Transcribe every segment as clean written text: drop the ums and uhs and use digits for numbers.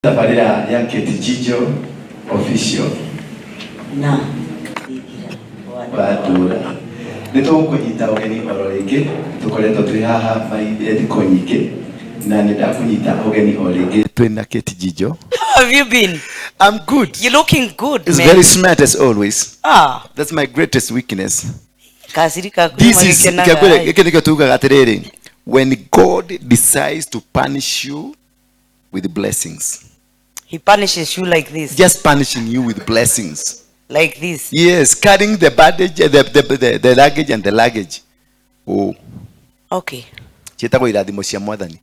Tabarĩra ya Kate Jijo Official. Na Wandũra nĩ tũgũkũnyita ũgeni oro rĩngĩ. Tũkoretwo twĩ haha thikũ nyingĩ na nĩ ndakũnyita ũgeni o rĩngĩ twĩ na Kate Jijo. How have you been? I'm good. You're looking good, It's man. Very smart as always. Ah. That's my greatest weakness. Kaciri kaku. This is nĩmagĩkenaga, kĩakwĩra ĩ. gĩkĩ nĩkĩo tugaga atĩrĩrĩ, when God decides to punish you with blessings, He punishes you like this. Just punishing you with blessings. Like this. Yes, carrying the baggage, the luggage and the luggage. Oh. Okay. Ciĩtagwo irathimo cia mwathani.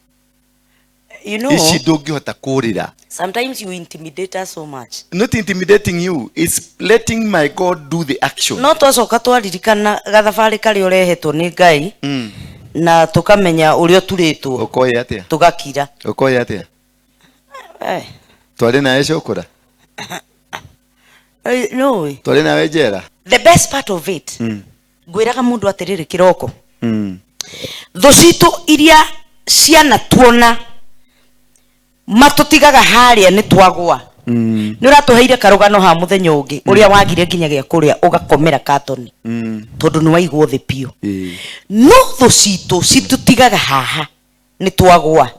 You know, Ici ndũngĩhota kũrĩra. Sometimes you intimidate us so much. Not intimidating you, it's letting my God do the action. No twacoka twaririkana gathabarĩ karĩa ũrehetwo nĩ Ngai na tũkamenya ũrĩa ũturĩtwo, Ũkoĩ atĩa? Tũgakira. Ũkoĩ atĩa? Eh. Twarĩ nawe cũkũra? Eh, no. Twarĩ nawe njera? The best part of it, ngwĩraga mũndũ atĩrĩrĩ kĩroko, thũ citũ iria cianatuona matũtigaga harĩa nĩ twagwa. Nĩ ũratũheire karũgano ha mũthenya ũngĩ ũrĩa wagire nginya gĩa kũrĩa, ũgakomera katoni tondũ nĩ waigwo thĩ biũ. No thũ citũ citũtigaga haha nĩ twagwa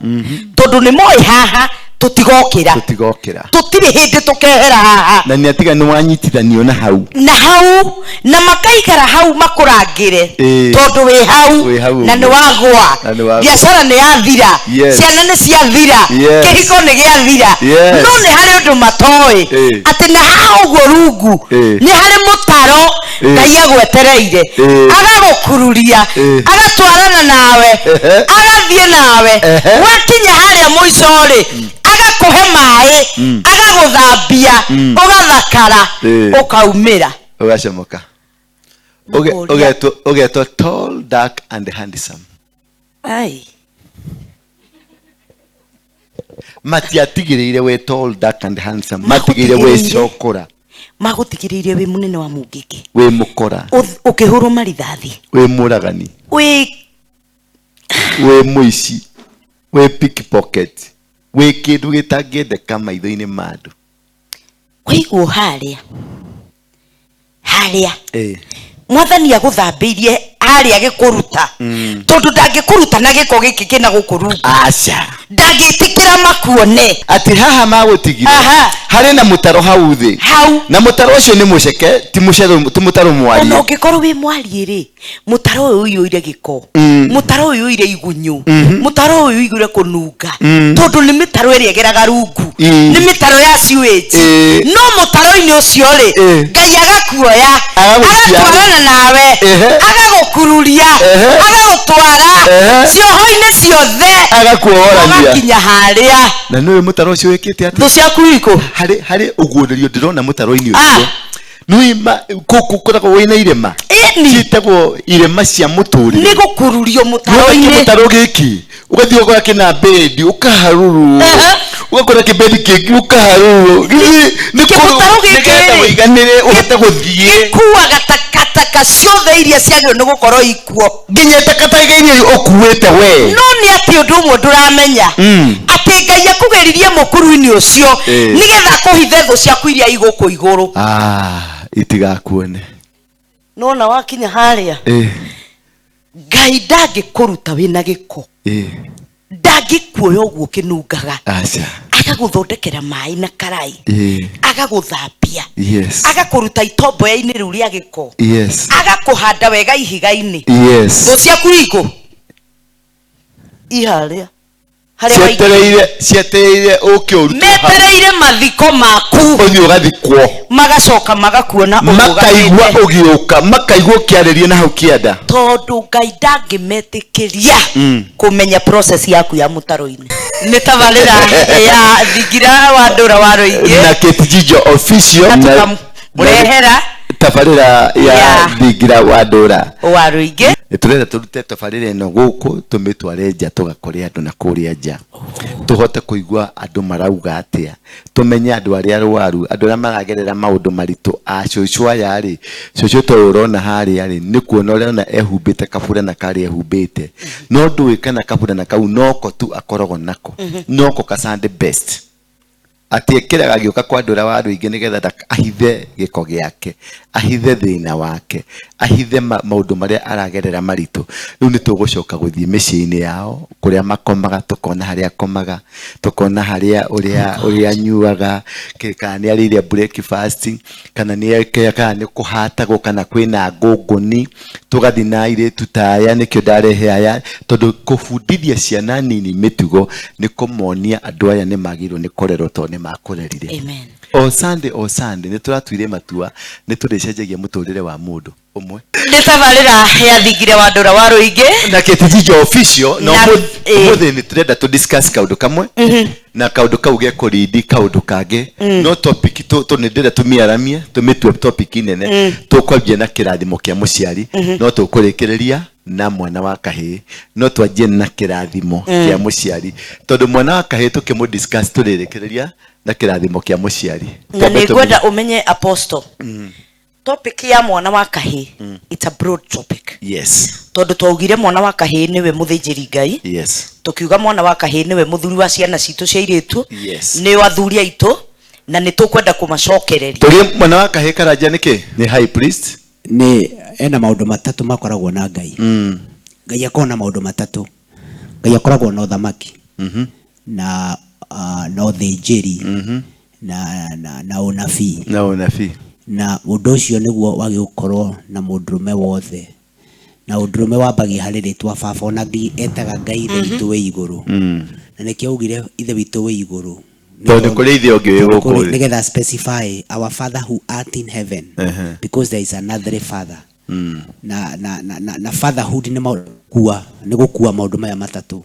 tondũ nĩ moĩ haha tũtigokĩra. Tũtigokĩra. Tũtirĩ hĩndĩ tũkehera haha. Na nĩ atiga nĩ wanyitithanio na hau. Na hau na makaikara hau makũrangĩre tondũ wĩ hau. Wĩ hau Na nĩ ũguo. wagwa. Na nĩ wagwa. Biacara nĩ yathira, ciana nĩ ciathira, kĩhiko nĩ gĩathira, no nĩ harĩ ũndũ matoĩ atĩ na haha ũguo rungu nĩ harĩ mũtaro Ngai agwetereire, agagũkururia, agatwarana nawe, agathiĩ nawe. Wakinya harĩa mũico rĩ, agakũhe maĩ, agagũthambia, ũgathakara, ũkaumĩra. Ũgacomoka. Makũria. Ũgetwo tall, dark and handsome. Ai. Matiatigĩrĩire wĩ tall, dark and handsome, matigĩrĩire wĩ Magũtigĩrĩire. cokora. Magũtigĩrĩire wĩ mũnene wa mũngĩkĩ, wĩ mũkora, ũkĩhũrwo marithathi, wĩ mũragani, wĩ wĩ mũici, wĩ pickpocket, wĩ kĩndũ gĩtangĩendeka maitho-inĩ ma andũ. Waigwo harĩa harĩa mwathani agũthambĩirie harĩa agĩkũruta, tondũ ndangĩkũruta na gĩko gĩkĩ kĩna gũkũ rungu. Aca. Ndangĩtĩkĩra makuone. Atĩ haha magũtigire, harĩ na mũtaro hau thĩ. Hau. Na mũtaro ũcio nĩ mũceke, ti mũcero, ti mũtaro Ona mwarie. ũngĩkorwo wĩ mwarie rĩ, mũtaro ũyũ ũiyũire gĩko, mũtaro ũyũ ũiyũire igunyũ, mũtaro ũyũ ũiyũire kũnunga, tondũ nĩ mĩtaro ĩrĩa ĩgeraga rungu, nĩ mĩtaro ya sewage. No mũtaro-inĩ ũcio rĩ, Ngai agakuoya, Agagũikia. agatwarana nawe, agagũkururia, agagũtwara cioho-inĩ ciothe, Agakuohorania. ũgakinya harĩa. Na nĩũĩ mũtaro ũcio wĩkĩte atĩa? Thũ ciaku ikũ. Harĩ ũguũrĩrio ndĩrona mũtaro-inĩ Ah. ũcio. Nĩũĩ gũkũ kũragwo wĩna irĩma. Ĩni. Ciĩtagwo irĩma cia mũtũrĩre. Nĩ gũkururio Nĩwona mũtaro-inĩ. kĩmũtaro gĩkĩ ũgathiĩ ũgakora kĩna bedi ũkaharũrwo, ũgakora kĩbedi kĩngĩ ũkaharũrwo. Githĩ nĩ Kĩmũtaro gĩkĩ nĩgetha rĩ, ũiganĩre ũhote gũthiĩ. Gĩkuaga takataka ciothe iria ciagĩrĩirwo nĩ gũkorwo ikuo. Nginya takataka iria ũkuĩte we. No nĩ atĩ ũndũ ũmwe ndũramenya, atĩ Ngai akũgeririe mũkuru-inĩ ũcio nĩgetha akũhithe thũ ciaku iria igũkũ igũrũ. Ah, itigakuone. Nona wakinya harĩa, Ngai ndangĩkũruta wĩna gĩko, ndangĩkuoya ũguo ũkĩnungaga. Aca. Agagũthondekera maĩ na karai, agagũthambia, agakũruta itomboya-inĩ rĩu rĩa gĩko, agakũhanda wega ihiga-inĩ. Thũ ciaku igũ iharĩa harĩa waigire. Cietereire ũke ũrutwo hau. Metereire mathiko maku. Ũthiĩ ũgathikwo. Magacoka magakuona makaigua ũrũgamĩte. Ũgĩũka makaigua ũkĩarĩria na hau kĩanda. Tondũ Ngai ndangĩmetĩkĩria kũmenya process yaku ya mũtaro-inĩ. Nĩ tabarĩra ya Thingira wa Ndũra wa Rũingĩ na Kate Jijo Official na tũkamũrehera tabarĩra ya Thingira wa Ndũra wa Rũingĩ. Nĩ tũrenda tũrute tabarĩra ĩno gũkũ tũmĩtware nja, tũgakore andũ na kũrĩa nja, tũhote kũigua andũ marauga atĩa, tũmenye andũ arĩa arwaru, andũ arĩa maragerera maũndũ maritũ. A cũcũ aya rĩ, cũcũ ta ũyũ ũrona harĩa rĩ, nĩ kuona ũrona ehumbĩte kaburana karĩa ehumbĩte, no ndũĩ kana kaburana kau noko tu akoragwo nako, noko ka Sunday best. Atĩ ekĩraga agĩũka kwa andũ arĩa wa rũingĩ nĩgetha ahithe gĩko gĩake, ahithe thĩna wake, ahithe maũndũ marĩa aragerera maritũ. Rĩu nĩ tũgũcoka gũthiĩ mĩciĩ-inĩ yao kũrĩa makomaga, tũkona harĩa akomaga, tũkona harĩa ũrĩa ũrĩa anyuaga, kana nĩ arĩire breakfast, kana nĩ kana nĩ kũhatagwo, kana kwĩna ngũngũni. Tũgathiĩ na airĩtu ta aya, nĩkĩo ndarehe aya, tondũ kũbundithia ciana nini mĩtugo nĩ kũmonia andũ aya nĩ magĩrĩirwo nĩ kũrerwo tondũ nĩ makũrerire. Amen. O Sunday, o Sunday nĩ tũratuire matua nĩ tũrĩcenjagia mũtũrĩre wa mũndũ ũmwe. Nĩ tabarĩra ya thingire wa ndũra wa rũingĩ na Kĩtijija official na ũmũthĩ nĩ tũrenda tũ discuss kaũndũ kamwe na kaũndũ kau gekũrindi kaũndũ kangĩ, no topic tũ nĩ ndĩrenda tũmĩaramie, tũmĩtue topic nene. Tũkwambia na kĩrathimo kĩa mũciari, no tũkũrĩkĩrĩria na mwana wa kahĩĩ, no twanjie na kĩrathimo kĩa mũciari, tondũ mwana wa kahĩĩ tũkĩmũ discuss tũrĩrĩkĩrĩria na kĩrathimo kĩa mũciari. Na nĩ ngwenda ũmenye, Apostle, topic ya mwana wa kahĩĩ, it's a broad topic. Tondũ twaugire mwana wa kahĩĩ nĩwe mũthĩnjĩri Ngai. Tũkiuga mwana wa kahĩĩ nĩwe mũthuri wa ciana citũ cia airĩtu. Nĩo athuri aitũ na nĩ tũkwenda kũmacokereria. Tũrie mwana wa kahĩĩ Karanja nĩkĩ nĩ high priest. Nĩ ena maũndũ matatũ makoragwo na Ngai. Ngai akoragwo na maũndũ matatũ. Ngai akoragwo na ũthamaki na na ũthĩnjĩri na ũnabii. Na ũnabii. Na ũndũ ũcio nĩguo wagĩ gũkorwo na mũndũrũme wothe, na ũndũrũme wambagia harĩ rĩtwa baba. Ona Ngai etaga Ngai ithe witũ wĩ igũrũ, na nĩkĩo augire ithe witũ wĩ igũrũ. Tondũ nĩ kũrĩ ithe ũngĩ wĩ Tondũ gũkũ thĩ. Nĩgetha specify our father who art in heaven, because there is another father. Na fatherhood nĩ kua nĩ gũkua maũndũ maya matatũ,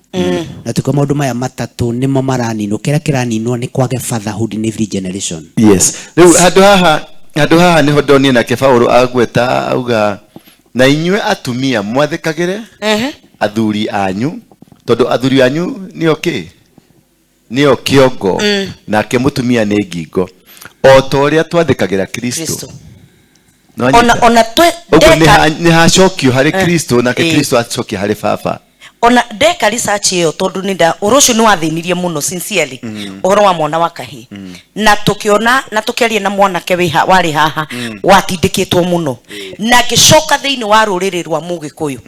na tuko maũndũ maya matatũ nĩmo maraninwo. Kĩrĩa kĩraninwo nĩ kwage fatherhood in every generation. Yes, rĩu handũ haha nĩho ndonire nake Paũlũ agweta, auga, "Na inyuĩ atumia mwathĩkagĩre athuri anyu, tondũ athuri anyu nĩo kĩ nĩo kĩongo, nake mũtumia nĩ ngingo, o ta ũrĩa twathĩkagĩra Kristo." Kristo. Nĩwanyita? Ona twe Ũguo nĩ ndeka nĩ hacokio harĩ Kristo, nake Kristo acokia harĩ baba. Ona ndeka research ĩyo, tondũ nĩ nda ũhoro ũcio nĩ wathĩnirie mũno sincerely, ũhoro wa mwana wa kahĩĩ, na tũkĩona na tũkĩaria na mwanake wĩ warĩ haha watindĩkĩtwo mũno, na ngĩcoka thĩinĩ wa rũrĩrĩ rwa mũgĩkũyũ,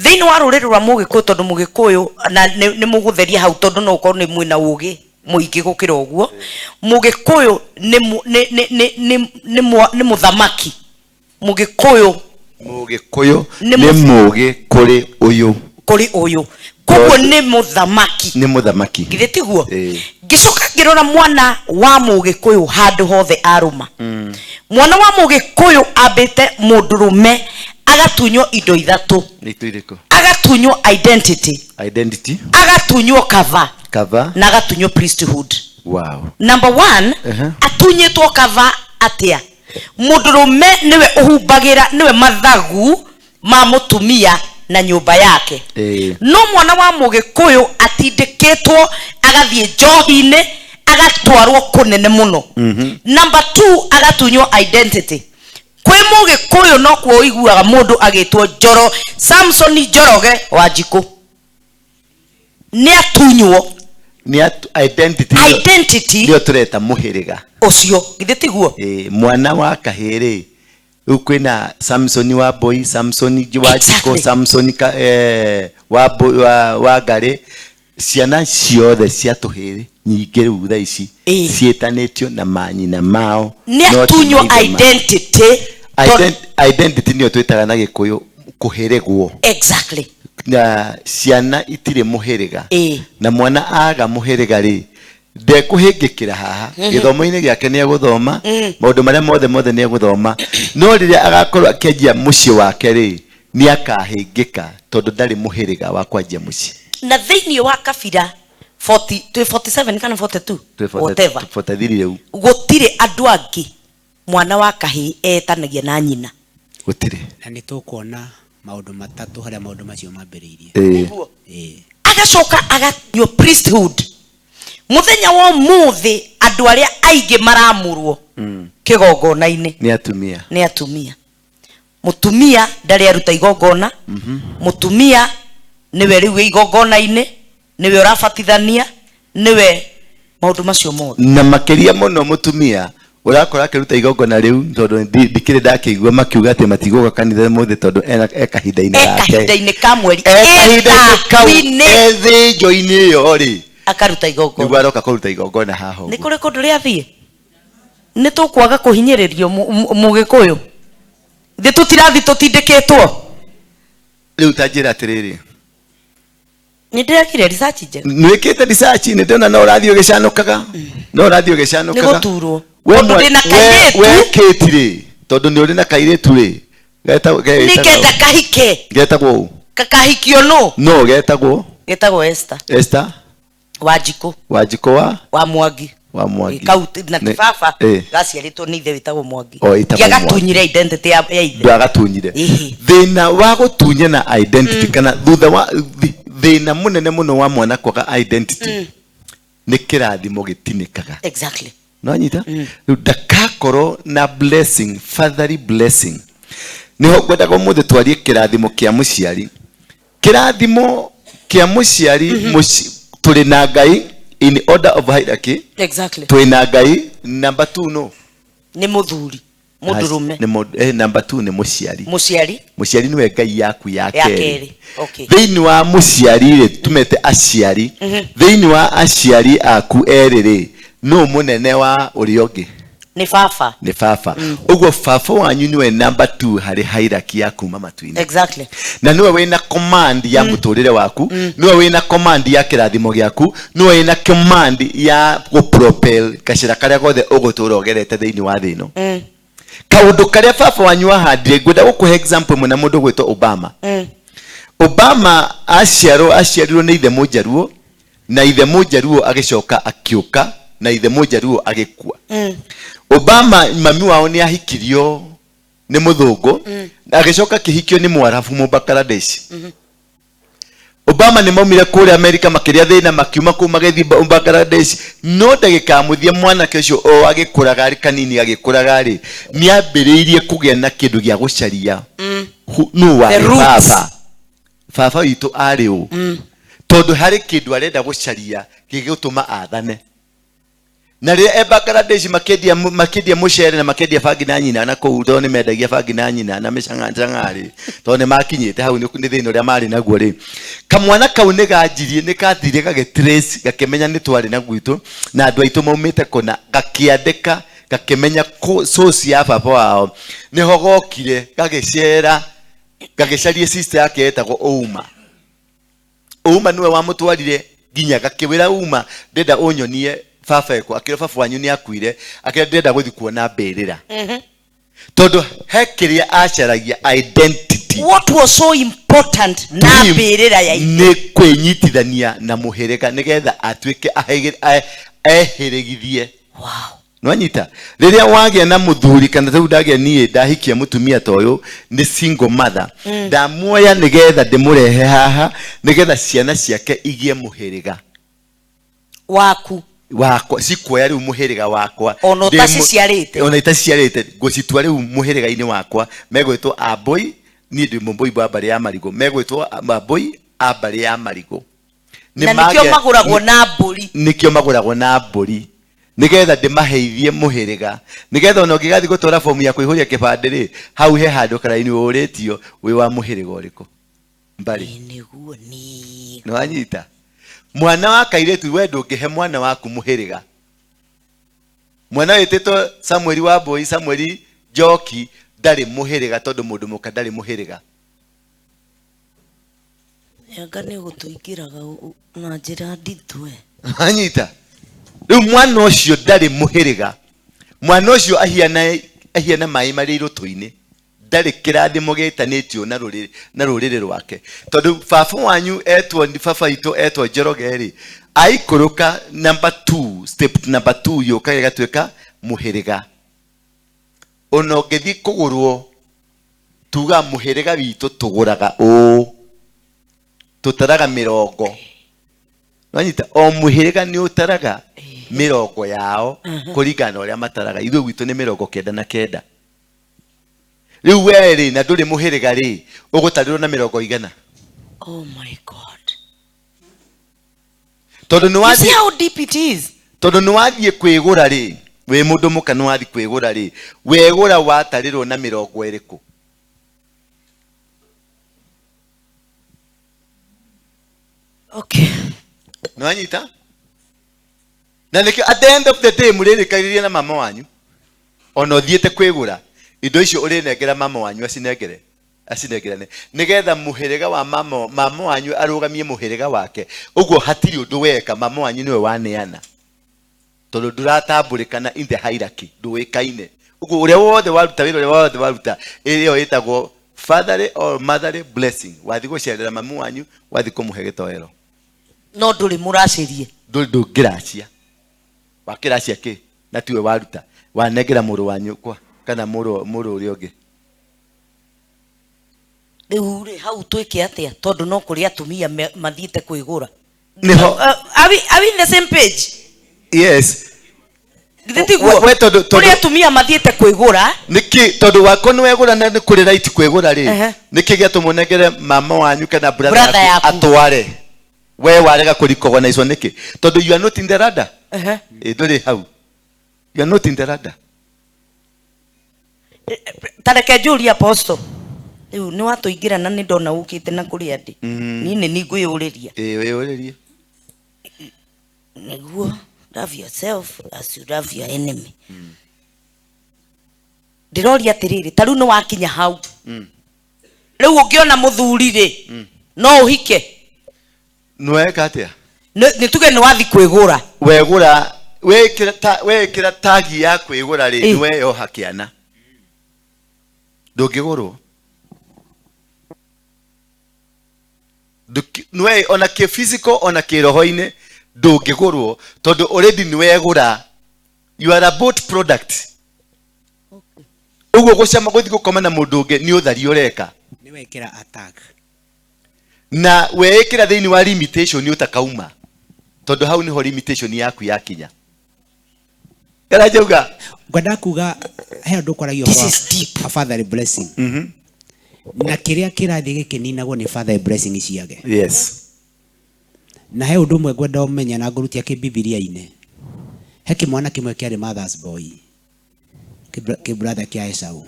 thĩinĩ wa rũrĩrĩ rwa mũgĩkũyũ, tondũ mũgĩkũyũ na nĩ mũgũtheria hau, tondũ no ũkorwo nĩ mwĩna ũgĩ mũingĩ gũkĩra ũguo. Mũgĩkũyũ nĩ nĩ nĩ nĩ nĩ nĩ nĩ mũthamaki mũgĩkũyũ. Mũgĩkũyũ Nĩ nĩ mũgĩ kũrĩ ũyũ. Kũrĩ ũyũ, koguo nĩ mũthamaki. Nĩ mũthamaki. Githĩ tiguo? Ĩĩ. Ngĩcoka ngĩrora mwana wa mũgĩkũyũ handũ hothe arũma, mwana wa mũgĩkũyũ ambĩte mũndũrũme agatunywo indo ithatũ. Nĩ indo irĩkũ? Agatunywo identity, Identity. Agatunywo cover, Cover. Na agatunywo priesthood. Number one, atunyĩtwo cover atĩa? Mũndũrũme nĩwe ũhumbagĩra, nĩwe mathagu ma mũtumia na nyũmba yake. No mwana wa mũgĩkũyũ atindĩkĩtwo agathiĩ njohi-inĩ, agatwarwo kũnene mũno. Number two, agatunywo identity. Kwĩ mũgĩkũyũ no kuo ũiguaga mũndũ agĩtwo Njoro, Samson Njoroge wa Njikũ, nĩ atunywo Nĩ identity. Identity. Nĩyo tũreta mũhĩrĩga. Ũcio githĩ tiguo? Ĩĩ, mwana wa kahĩĩ rĩ, rĩu kwĩna Samson wa Boy, Samson wa Njikũ, Samson wa, wa Ngarĩ. Ciana ciothe cia tũhĩĩ nyingĩ rĩu thaa ici ciĩtanĩtio na manyina mao, nĩ no ti atunywo maithe mao. Identity. Identity nĩyo twĩtaga na Gĩkũyũ kũhĩrĩgwo. Na ciana itirĩ mũhĩrĩga. Na mwana aga mũhĩrĩga rĩ, ndekũhĩngĩkĩra haha gĩthomo-inĩ gĩake, nĩ egũthoma maũndũ marĩa mothe mothe nĩ egũthoma, no rĩrĩa agakorwo akĩanjia mũciĩ wake rĩ, nĩ akahĩngĩka tondũ ndarĩ mũhĩrĩga wa kwanjia mũciĩ. Na thĩinĩ wa kabira 40, twĩ 47 kana 42, Twĩ whatever, 43 rĩu. Gũtirĩ andũ angĩ mwana wa kahĩĩ etanagia na nyina. Gũtirĩ. Na nĩ tũkuona maũndũ matatũ harĩa maũndũ macio mambĩrĩirie. Nĩguo. Ĩĩ. Agacoka agatunywo priesthood. Mũthenya wa ũmũthĩ andũ arĩa aingĩ maramũrwo kĩgongona-inĩ nĩ atumia. Nĩ atumia. Mũtumia ndarĩ aruta igongona. Mũtumia nĩwe rĩu wĩ igongona-inĩ, nĩwe ũrabatithania, nĩwe Maũndũ macio mothe. Na makĩria mũno mũtumia ũrakora akĩruta igongona rĩu, tondũ ndikĩrĩ ndakĩigua makiuga atĩ matigũka kanitha mũthĩ tondũ e kahinda-inĩ gake. Kahinda-inĩ ka mweri. E kahinda-inĩ kau e thĩnjo-inĩ ĩyo rĩ, akaruta igongona. Nĩguo aroka kũruta igongona haha. Nĩ kũrĩ kũndũ rĩathiĩ nĩ tũkwaga kũhinyĩrĩrio mũgĩkũyũ thĩ tũtirathi tũtindĩkĩtwo. Rĩu ta njĩra atĩrĩrĩ. Nĩ ndĩrekire research njega. Nĩwĩkĩte research, nĩ ndĩrona no ũrathiĩ ũgĩcanũkaga, no ũrathiĩ nĩ ũgĩcanũkaga. Gũturwo. We tondũ ndĩna we kairĩtu. We Kate rĩ, tondũ nĩ ũrĩ na kairĩtu rĩ, nĩ kenda kahike. Getagwo ũ? Kakahikio nũ? No getagwo? Getagwo Esther. Esther. Wanjikũ. Wanjikũ wa? Wa Mwangi. Wa Mwangi. Kau na ti baba gaciarĩtwo nĩ ithe wĩtagwo Mwangi. O, ĩtagwo ndiagatunyire identity ya ithe. Ndwagatunyire. Thĩna wa gũtunyana identity kana thutha wa thĩna mũnene mũno wa mwana kwaga identity nĩ kĩrathimo gĩtinĩkaga. Nonyita rĩu ndakakorwo na blessing, fatherly blessing. Niho ngwendaga ũmũthĩ twarie kĩrathimo kĩa mũciari, kĩrathimo kĩa mũciari. Tũrĩ na Ngai in order of hierarchy. Twĩ na Ngai number two, no? Nĩ mũthuri mũndũrũme. Nĩ number two nĩ mũciari. Mũciari. Mũciari nĩwe Ngai yaku ya ya kerĩ. Kerĩ, okay. Thĩinĩ wa mũciari rĩ, tumete aciari, thĩinĩ wa aciari aku erĩ rĩ, nũ mũnene wa ũrĩa ũngĩ? Nĩ baba. Nĩ baba. Ũguo baba wanyu nĩwe number two harĩ hierarchy ya kuma matu-inĩ. Na nĩwe wĩna command ya mũtũrĩre waku, nĩwe wĩna command ya kĩrathimo gĩaku, nĩwe wĩna command ya gũpropel gacĩra karĩa gothe ũgũtũra ũgerete thĩinĩ wa thĩ ĩno. Kaũndũ karĩa baba wanyu ahandire, ngwenda gũkũhe example ĩmwe na mũndũ gwĩtwo Obama. Obama aciarwo, aciarirwo nĩ ithe mũnjaruo, na ithe mũnjaruo agĩcoka akĩũka, na ithe mũnjaruo agĩkua. Obama mami wao nĩ ahikirio nĩ mũthũngũ, agĩcoka akĩhikio nĩ Mwarabu Mũbangladesh. Obama nĩ maumire kũrĩa Amerika makĩrĩa thĩna, makiuma kũu magĩthiĩ Bangladesh, no ndagĩka ya mũthia mwanake ũcio o agĩkũraga, arĩ kanini agĩkũraga rĩ, nĩ ambĩrĩirie kũgĩa na kĩndũ gĩa gũcaria nũ The warĩ roots. baba, baba witũ arĩ ũ, tondũ harĩ kĩndũ arenda gũcaria gĩgũtũma athane. Na rĩrĩa e Bangladesh makĩendia mũcere na makĩendia bangi na nyina na kũu, tondũ nĩ mendagia bangi na nyina na mĩcang'arĩ, tondũ nĩ makinyĩte hau, nĩ thĩna ũrĩa marĩ naguo rĩ, kamwana kau nĩ ganjirie, nĩ gathire gagĩtrace, gakĩmenya nĩ twarĩ na gwitũ na andũ aitũ maumĩte kũna, gakĩandĩka, gakĩmenya source ya baba wao. Nĩho gokire gagĩcera, gagĩcaria sister yake yetagwo Ouma. Ouma nĩwe wamũtwarire nginya gakĩwĩra Uma, ndĩrenda ũnyonie baba ekũ. Akĩra, baba wanyu nĩ akuire. Akĩra, ndĩrenda gũthiĩ kuona mbĩrĩra, tondũ he kĩrĩa acaragia, identity. What was so important na To him, mbĩrĩra ya ithe? Nĩ kwĩnyitithania na mũhĩrĩga nĩgetha atuĩke ehĩrĩgithie. Nwanyita rĩrĩa wagĩa na mũthuri, kana rĩu ndagĩa niĩ ndahikia mũtumia ta ũyũ, nĩ single mother, ndamuoya nĩgetha ndĩmũrehe haha nĩgetha ciana ciake igĩe mũhĩrĩga. Waku. Wakwa, cikuoya rĩu mũhĩrĩga wakwa. Ona ũtaciciarĩte. Ona itaciarĩte, ngũcitua rĩu mũhĩrĩga-inĩ wakwa, megwĩtwo Ambũi. Niĩ ndĩ mũmbũi wa mbarĩ ya Marigũ, megwĩtwo Ambũi a mbarĩ ya Marigũ. Nĩ na nĩkĩo magũragwo na mbũri. Nĩkĩo magũragwo na mbũri, nĩgetha ndĩmaheithie mũhĩrĩga, nĩgetha ona ũngĩgathiĩ gũtwara bomu ya kũihũria kĩbandĩ rĩ, hau he handũ karaini ũrĩtio wĩ wa mũhĩrĩga ũrĩkũ, mbarĩ. Ĩ, nĩguo nĩ Nĩwanyita mwana wa kairĩtu, we ndũngĩhe mwana waku mũhĩrĩga. Mwana wĩtĩtwo Samueli wa Mbũi, Samueli Njoki, ndarĩ mũhĩrĩga, tondũ mũndũ mũka ndarĩ mũhĩrĩga. Anga nĩ gũtũingĩraga na njĩra nditũ we. Wanyita rĩu mwana ũcio ndarĩ mũhĩrĩga, mwana ũcio ahiana, ahiana maĩ marĩ irũtũ-inĩ, ndarĩ kĩrathimo gĩtanĩtio na rũrĩrĩ, na rũrĩrĩ rwake, tondũ baba wanyu etwo, baba itũ etwo Njoroge rĩ, aikũrũka number two, step number two yũkaga ĩgatuĩka mũhĩrĩga. Ona ũngĩthiĩ kũgũrwo, tuga mũhĩrĩga witũ tũgũraga ũũ, tũtaraga mĩrongo. Nwanyita o mũhĩrĩga nĩ ũtaraga mĩrongo yao kũringana na ũrĩa mataraga. Ithuĩ gwitũ nĩ 99. Rĩu we rĩ, na ndũrĩ mũhĩrĩga rĩ, ũgũtarĩrwo na 100. Oh my God. Tondũ nĩ You see wathiĩ how deep it is. Tondũ nĩ wathiĩ kwĩgũra rĩ, wĩ mũndũ mũka nĩ wathiĩ kwĩgũra rĩ, wegũra watarĩrwo na mĩrongo ĩrĩkũ? Okay. Nĩ wanyita? Na nĩkĩo at the end of the day mũrĩrĩkanĩria na mama wanyu. Ona ũthiĩte kwĩgũra indo icio ũrĩnengera mama wanyu acinengere acinengerane nĩgetha mũhĩrĩga wa mama, mama wanyu arũgamie mũhĩrĩga wake. Ũguo hatirĩ ũndũ weka, mama wanyu nĩwe waneana. Tondũ ndũratambũrĩkana in the hierarchy, ndũĩkaine. Ũguo ũrĩa wothe waruta wĩra ũrĩa wothe waruta, ĩyo ĩtagwo fatherly or motherly blessing. Wathiĩ gũcerera mamu wanyu, wathiĩ kũmũhe gĩtoero. No ndũrĩ mũracĩrie. Ndũngĩracia. Wakĩracia kĩ? Na tiwe waruta. Wanengera mũrũ wa nyũkwa kana mũrũ mũrũ ũrĩa ũngĩ. Rĩu rĩ hau twĩke atĩa tondũ no kũrĩ atumia mathiĩte kwĩgũra. Nĩho. Are we in the same page? Yes. Githĩ tiguo? We tondũ Kũrĩ atumia mathiĩte kwĩgũra. Nĩkĩ tondũ wako nĩ wegũra na nĩ kũrĩ right kwĩgũra rĩ, nĩkĩ gĩatũma ũnengere mama wanyu kana brother yaku atware? We warega kũrecognize nĩkĩ? Tondũ you are not in the ladder. Ĩ ndũrĩ hau. You are not in the ladder. Ta reke njũrie apostle. Rĩu nĩ watũingĩra na nĩ ndona ũkĩte na kũrĩa ndĩ. Niĩ nĩ niĩ ngwĩyũrĩria. Ĩ wĩyũrĩrie. Nĩguo love yourself as you love your enemy. Ndĩroria atĩrĩrĩ, ta rĩu nĩ wakinya hau. Rĩu ũngĩona mũthuri rĩ, no ũhike? Nĩweka atĩa? Nĩ tuge nĩ wathi kwĩgũra. Wegũra, wekĩra ta, wekĩra tagi ya kwĩgũra rĩ, nĩ weyoha kĩana. Ndũngĩgũrwo. Nĩwe ona kĩ physical ona kĩroho-inĩ ndũngĩgũrwo tondũ already nĩ wegũra. You are a bought product. Ũguo gũcama gũthiĩ gũkoma na mũndũ ũngĩ nĩ ũthari ũreka. Nĩ wekĩra attack. Na weĩkĩra thĩinĩ wa limitation ũtakauma tondũ hau nĩho limitation yaku yakinya. Kana njauga? Ngwenda kuga he ũndũ ũkoragio This is deep. a fatherly blessing. Na kĩrĩa kĩrathiĩ gĩkĩninagwo nĩ fatherly blessing ciake. Yes. Na he ũndũ ũmwe ngwenda ũmenye na ngũrutia kĩbibilia-inĩ. He kĩmwana kĩmwe kĩarĩ mother's boy. Kĩ brother kĩa Esau.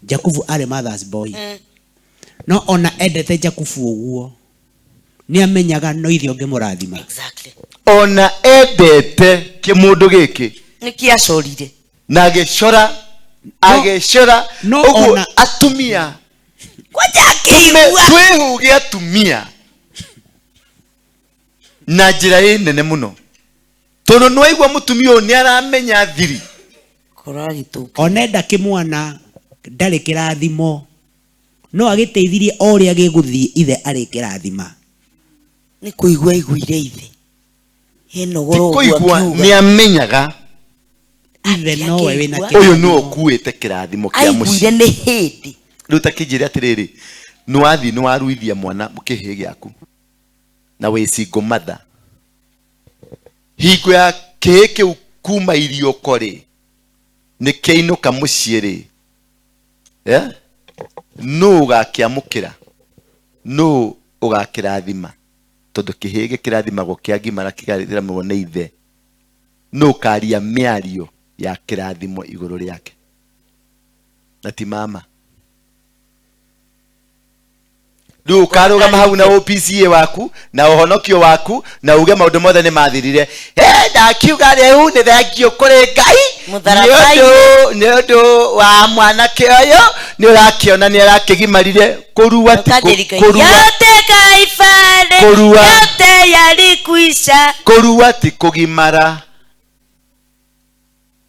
Jakubu arĩ mother's boy. No ona endete Jakubu ũguo, nĩ amenyaga no ithe ũngĩmũrathima. Exactly. Ona endete kĩmũndũ gĩkĩ. Nĩ kĩacorire. Na agĩcora, agĩcora, no ũguo ona atumia. Kwanja akĩigua. Twĩhuge atumia na njĩra ĩ nene mũno. Tondũ nĩ waigua mũtumia ũyũ nĩ aramenya thiri. Kũragĩtũka. Ona enda kĩmwana ndarĩ kĩrathimo, no agĩteithirie o ũrĩa gĩgũthiĩ ithe arĩ kĩrathima. Nĩ kũigua aiguire ithe. Hena Ti ũhoro ũguo kũigua, akiuga. nĩ amenyaga. Ithe nowe wĩna Akĩigua. Ũyũ kĩrathimo. nĩwe ũkuĩte kĩrathimo kĩa Aiguire mũciĩ. nĩ hĩndĩ. Rĩu ta kĩnjĩre atĩrĩrĩ, nĩ wathiĩ nĩ waruithia mwana kĩhĩĩ gĩaku na wĩ single mother. Hingo ya kĩhĩĩ kĩu kuma iriũko rĩ, nĩ kĩainũka mũciĩ rĩ, Nũ ũgakĩamũkĩra? Nũ ũgakĩrathima? Tondũ kĩhĩĩ gĩkĩrathimagwo kĩagimara kĩrathimagwo nĩ ithe. Nũ ũkaria mĩario ya kĩrathimo igũrũ rĩake? Na ti mama. Rĩu ũkarũgama hau na OPCA waku na ũhonokio waku na uge maũndũ mothe nĩ mathirire. Ndakiuga rĩu nĩ thengio kũrĩ Ngai Mũtharaba-inĩ. nĩ ũndũ wa mwanake ũyũ nĩ ũrakĩona nĩ arakĩgimarire. Kũrua ti Ũkanjĩrika, kũrua. Yote kaifare, Kũrua. yote yalikwisha. Kũrua ti kũgimara.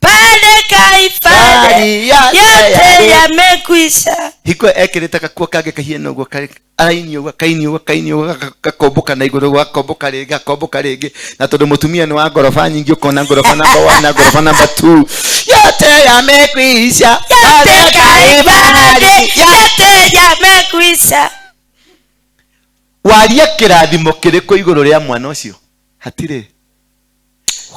Pale kaifare, Bari yote yote yali- yamekwisha. Hiko ekĩrĩte gakuo kangĩ kahiana ũguo karĩ araini ũguo, kaini ũguo, kaini ũguo, gakombũka na igũrũ, gakombũka rĩngĩ, gakombũka rĩngĩ. Na tondũ mũtumia nĩ wa ngoroba nyingĩ, ũkona ngoroba number 1 na ngoroba number 2. Yote yamekwisha. Yote kaifare, yote yamekwisha. Waria kĩrathimo kĩrĩkũ igũrũ rĩa mwana ũcio? Hatirĩ.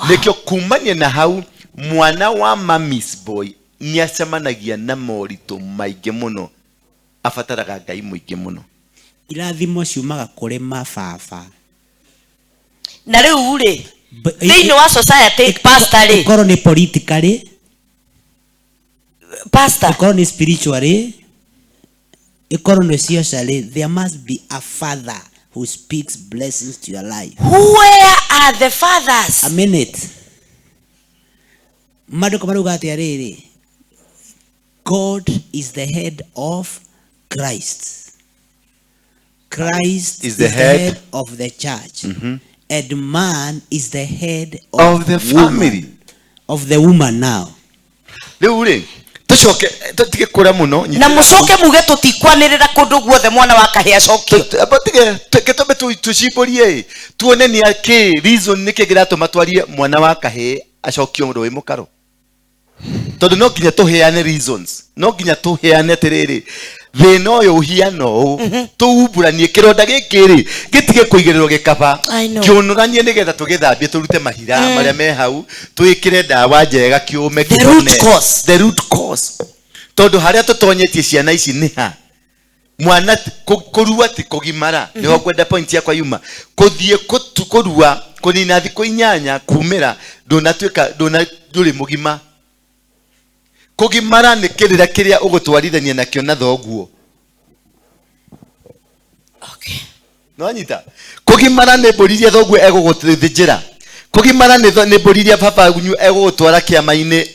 Nĩkĩo kumania na hau mwana wa mammy's boy nĩ acemanagia na moritũ maingĩ mũno, abataraga Ngai mũingĩ mũno. Irathimo ciumaga kũrĩ mababa. Na rĩu rĩ, Thĩinĩ wa society, pastor rĩ, Ĩkorwo nĩ politically, pastor, ĩkorwo nĩ spiritually, ĩkorwo nĩ socially, there must be a father who speaks blessings to your life. Where are the fathers? A minute. Maandĩko marauga atĩrĩrĩ, God is the head of Christ. Christ is the head of the church. And man is the head of the family. Woman, of the woman now. Rĩu rĩ, tũcoke tũtige kũra mũno. Na mũcoke muge tũtikwanĩrĩra kũndũ guothe mwana wa kahĩ acokio. Tige tũmbe tũcimbũrie ĩ, tuone nĩ akĩ reason nĩkĩ kĩratũma twarie mwana wa kahĩ acokio rũĩ mũkaro, tondũ no nginya tũheane reasons, no nginya tũheane atĩrĩrĩ, thĩna ũyũ ũhiana ũũ, tũumbũranie kĩronda gĩkĩ rĩ, gĩtige kũigĩrĩrwo gĩkaba, I know. kĩũnũranie nĩgetha tũgĩthambie, tũrute mahira marĩa me hau, twĩkĩre ndawa njega kĩũme The kĩhone. root cause. The root cause, tondũ harĩa tũtonyetie ciana ici nĩ ha mwana kũrua ti kũgimara. Nĩho ngwenda point yakwa yuma kũthiĩ kũrua, kũnina thikũ 8 kumĩra, ndũnatuĩka ndũna ndũrĩ mũgima. Kũgimara nĩ kĩrĩra kĩrĩa ũgũtwarithania nakĩo na thoguo. Okay. Nwanyita kũgimara nĩ mbũri iria thoguo egũgũthĩnjĩra. Kũgimara nĩ mbũri iria baba wanyu egũgũtwara kĩama-inĩ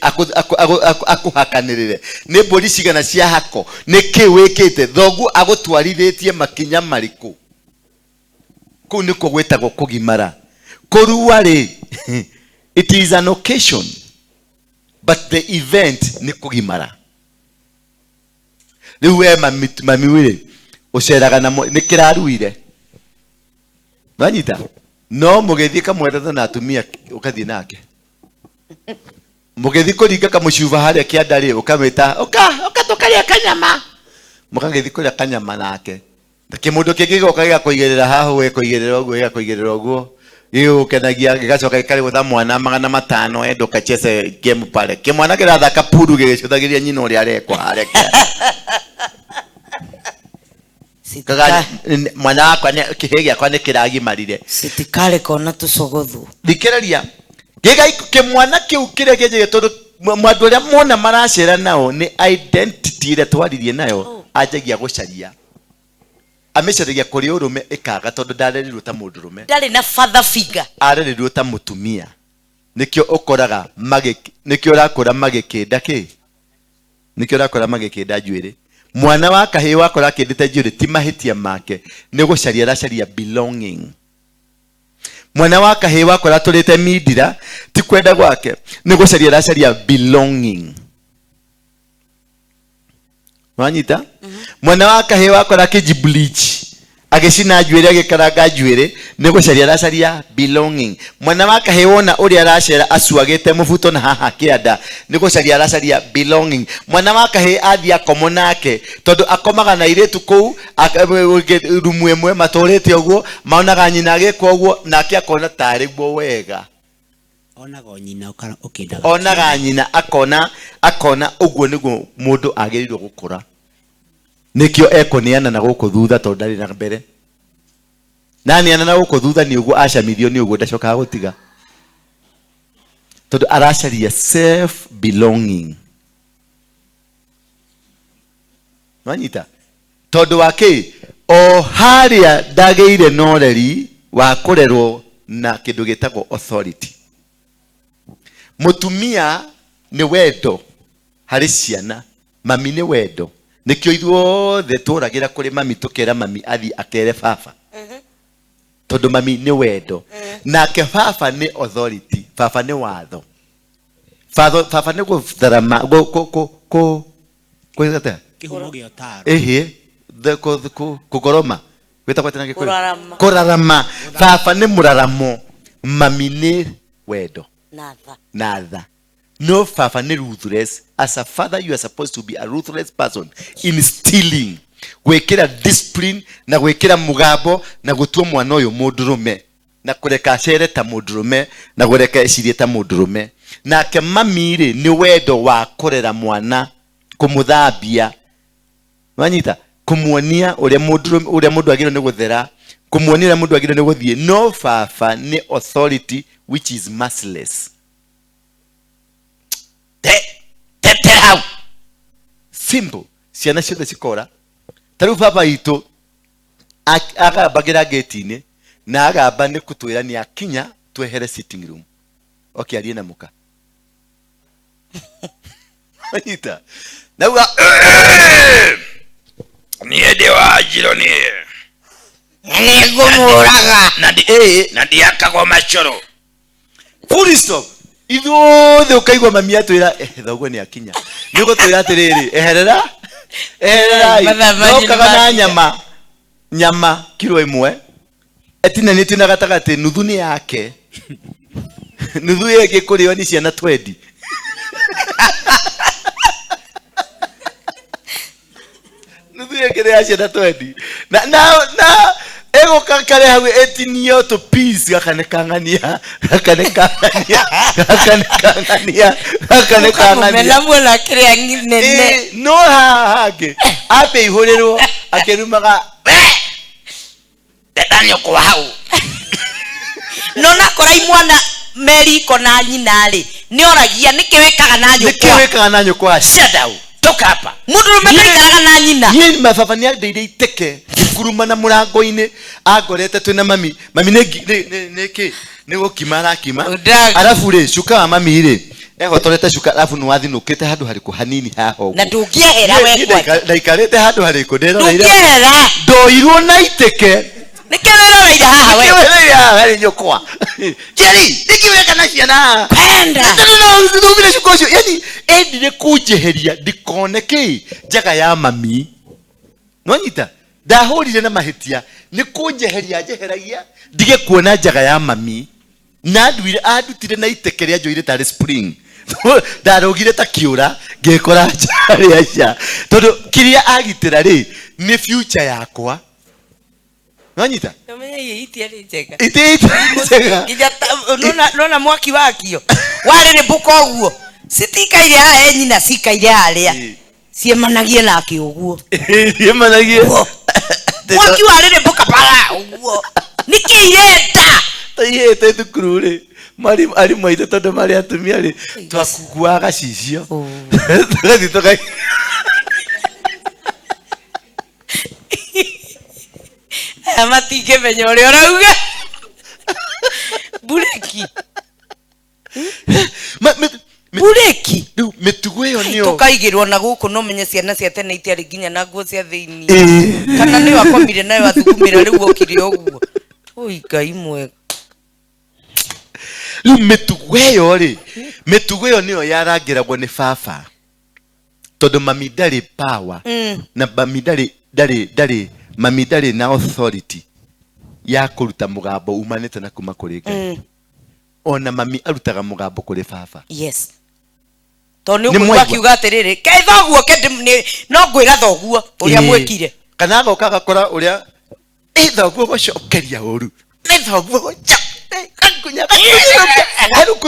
akũhakanĩrĩre. Nĩ mbũri cigana cia hako, nĩ kĩ wĩkĩte, thoguo agũtwarithĩtie makinya marĩkũ. Kũu nĩkuo gwĩtagwo kũgimara. Kũrua rĩ, it is an occasion, but the event nĩ kũgimara. Rĩu we mami rĩ, ũceraga na nĩ kĩraruire, wanyita, no mũgĩthiĩ kamwethatho na atumia ũkathiĩ nake, mũgĩthiĩ kũringa kamũcuba harĩa kĩanda rĩ, ũkamwĩta ũka ũka tũkarĩa kanyama, mũgagĩthiĩ kũrĩa kanyama nake. Kĩmũndũ kĩngĩ gĩgoka gĩgakũigĩrĩra haha ũguo, gĩgakũigĩrĩra ũguo, gĩgakũigĩrĩra ũguo, gĩgũkenagia, gĩgacoka gĩkarĩgũtha mwana 500 endo kacheze game pale. Kĩmwana kĩrathaka puru gĩgĩcũthagĩria nyina ũrĩa arekwo harĩa kĩanda. Kaga, mwana wakwa nĩ, kĩhĩ gĩakwa nĩ kĩragimarire. Citikare kona tũcogothu. Thikĩrĩria, kĩmwana kĩu kĩrĩa kĩnjĩge, tondũ andũ arĩa mona maracera nao nĩ identity ĩrĩa twaririe nayo, anjagia gũcaria. Amĩcaragia kũrĩ ũrũme ĩkaga, tondũ ndarerirwo ta mũndũrũme. Ndarĩ na father figure. Arerirwo ta mũtumia. Nĩkĩo ũkoraga nĩkĩo ũrakora magĩkĩnda kĩ? Nĩkĩo ũrakora magĩkĩnda njuĩrĩ. Mwana wa kahĩĩ wakora akĩndĩte njuĩrĩ ti mahĩtia make, nĩ gũcaria aracaria belonging. Mwana wa kahĩĩ wakora atũrĩte mindira ti kwenda gwake, nĩ gũcaria aracaria belonging. Wanyita? Mwana wa kahĩĩ wakora akĩnji bleach, agĩcina njuĩrĩ, agĩkaranga njuĩrĩ, nĩ gũcaria aracaria belonging. Mwana wa kahĩĩ wona ũrĩa aracera acuagĩte mũbuto na haha kĩanda, nĩ gũcaria aracaria belonging. Mwana wa kahĩĩ athiĩ akomo nake, tondũ akomaga na airĩtu kũu, rumu ĩmwe matũrĩte ũguo, maonaga nyina agĩka ũguo, nake akona tarĩ guo wega. Onaga nyina ũkĩendaga. Onaga nyina akona ũguo nĩguo mũndũ agĩrĩirwo gũkũra. Nĩkĩo ekũneana na gũkũ thutha tondũ ndarĩ na mbere. Na neana na gũkũ thutha nĩ ũguo acamithio, nĩ ũguo ndacokaga gũtiga. Tondũ aracaria self belonging. Wanyita? Tondũ wa kĩ? O harĩa ndagĩire na ũreri wa kũrerwo na kĩndũ gĩtagwo authority. Mũtumia nĩ wendo harĩ ciana, mami nĩ wendo. Nĩkĩo ithuothe tũragĩra kũrĩ mami, tũkera mami athiĩ akere baba. Tondũ mami nĩ wendo. Nake baba nĩ authority, baba nĩ watho. Baba nĩ gũtharama, kũ, atĩa? Kĩhumo gĩa ũtaaro. Ĩhĩ, kũgoroma. Gwĩtagwo atĩa na Gĩkũyũ? Kũrarama. Kũrarama. Baba nĩ mũraramo, mami nĩ wendo. Na tha. Na tha. No baba nĩ ruthless. As a father you are supposed to be a ruthless person instilling, gwĩkĩra discipline na gwĩkĩra mũgambo na gũtua mwana ũyũ mũndũrũme na kũreka acere ta mũndũrũme na kũreka ecirie ta mũndũrũme. Nake mami rĩ, nĩ wendo wa kũrera mwana, kũmũthambia, wanyita, kũmuonia ũrĩa mũndũrũme, ũrĩa mũndũ agĩrĩirwo nĩ gũthera, kũmuonia ũrĩa mũndũ agĩrĩirwo nĩ gũthiĩ. No baba nĩ authority, Which is merciless. Te te hau. Simple. Ciana ciothe cikora. Ta rĩu baba itũ agambagĩra ngĩti-inĩ na agamba nĩ kũtwĩra nĩ akinya twehere sitting room. Oke arie na mũka. Anyita. Nauga niĩ ndĩ wa njiro niĩ. Nĩngũmũraga. Na ndi na ndiakagwo macũrũ. Full stop. Ithuothe ũkaigua mami atwĩra thoguo nĩ akinya. Nĩ ũgũtwĩra atĩrĩrĩ, eherera. Ehererai. Mathaa manyu Nokaga na nĩmakinya. nyama. Nyama kiro ĩmwe. Ĩtinanĩtio na gatagatĩ, nuthu nĩ yake. Nuthu ĩyo ĩngĩ kũrĩo nĩ ciana twendi. Nuthu ĩyo ĩngĩ nĩ ya ciana twendi. Na na na ĩgũka kare hau ĩtinio tũ piece gaka nĩ kang'ania, gaka nĩ kang'ania, gaka nĩ kang'ania, gaka nĩ kang'ania. Ũkamũmena muona kĩrĩa nene. No haha hangĩ ambe ihũrĩrwo akĩrumaga We! Teta nyũkwa hau. No nakora imwana meriko na nyina rĩ nĩ oragia nĩkĩ wĩkaga na nĩkĩ nyũkwa. wĩkaga na nyũkwa? Shut down. Toka hapa. Mũndũrũme ndaikaraga na nyina. Niĩ mababa nĩ andeire iteke ngĩkuruma na mũrango-inĩ angorete twĩna mami. Mami nĩ nĩ kĩ? Nĩ gũkima arakima. Ũndagu. Arabu rĩ, cuka wa mami rĩ, ehotorete cuka arabu nĩ wathinũkĩte handũ harĩkũ hanini haha ũguo. Na ndũngĩehera Niĩ we kwanja. ndaikarĩte handũ harĩkũ ndĩroreire. Ndũngĩehera. Ndoirwo na iteke. Nĩkĩ wĩroreire haha we? Nĩkĩ wĩroreire haha harĩ nyũkwa? Jerry, nĩkĩ ũreka na ciana haha? Kwenda. Nĩthomire cuka ũcio. Yani endire kũnjeheria ndikone kĩ njaga ya mami. Nwanyita? Ndahũrire na mahĩtia nĩ kũnjeheria njeheragia ndige kuona njaga ya mami. Na nduire andutire na iteke rĩa njoire tarĩ spring. Ndarũgire ta kĩũra ngĩkora nja rĩa nja. Tondũ kĩrĩa agitĩra rĩ nĩ future yakwa. Nwanyita? Ũmenye iĩ itiarĩ njega. Iti njega. Nginya nona mwaki wakio warĩrĩmbũka ũguo citikaire haha e nyina cikaire harĩa ciemanagie nake ũguo. Ciemanagie. Mwaki warĩrĩmbũka bara ũguo nĩkĩ irenda? Tũihĩte thukuru rĩ, mwarimũ arimũ aitũ tondũ marĩ atumia rĩ, twakuaga gacicio. Tũgathiĩ tũka Aya matingĩmenya ũrĩa ũrauga. Bureki. Bureki. Rĩu mĩtugo ĩyo nĩyo. Tũkaigĩrwo na gũkũ no menye ciana cia tene itiarĩ nginya na nguo cia thĩiniĩ. Kana nĩyo akomire nayo athugumĩra rĩu okire ũguo. Oi Ngai mwega. Rĩu mĩtugo ĩyo rĩ, mĩtugo ĩyo nĩyo yarangĩragwo nĩ baba. Tondũ mami ndarĩ power. Na mami ndarĩ, ndarĩ, ndarĩ, mami ndarĩ na authority ya kũruta mũgambo umanĩte na kuma kũrĩ Ngai. Ona mami arutaga mũgambo kũrĩ baba. Yes. Tondũ nĩ Nĩ ũkũigua mwaigua? akiuga atĩrĩrĩ, ke thoguo ke no ngwĩra thoguo ũrĩa mwĩkire. Kana agoka agakora ũrĩa, thoguo gũcokeria ũru. Nĩ thoguo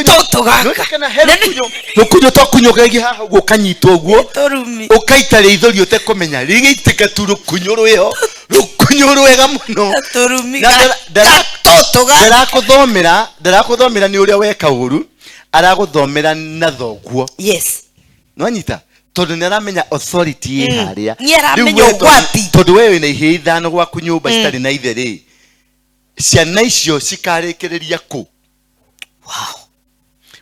Tũtũ gaka. Kana he rũkunyo. Rũkunyo twakunyũkagia haha ũguo ũkanyitwo ũguo. Tũrumi. Ũkaita rĩithori ũtekũmenya. Rĩgĩitĩka tu rũkunyo rwĩho. Rũkunyo rwega mũno. Tũrumi Na gatũtũ gaka. Ndarakũthomera nĩ ũrĩa weka ũru, aragũthomera na thoguo. Yes. Nwanyita? Tondũ nĩ aramenya authority ĩ harĩa. Nĩ aramenya Rĩu we ũgwati. tondũ we wĩna ihĩĩ ithano gwaku nyũmba citarĩ na ithe rĩ, ciana icio cikarĩkĩrĩria kũ? Wow.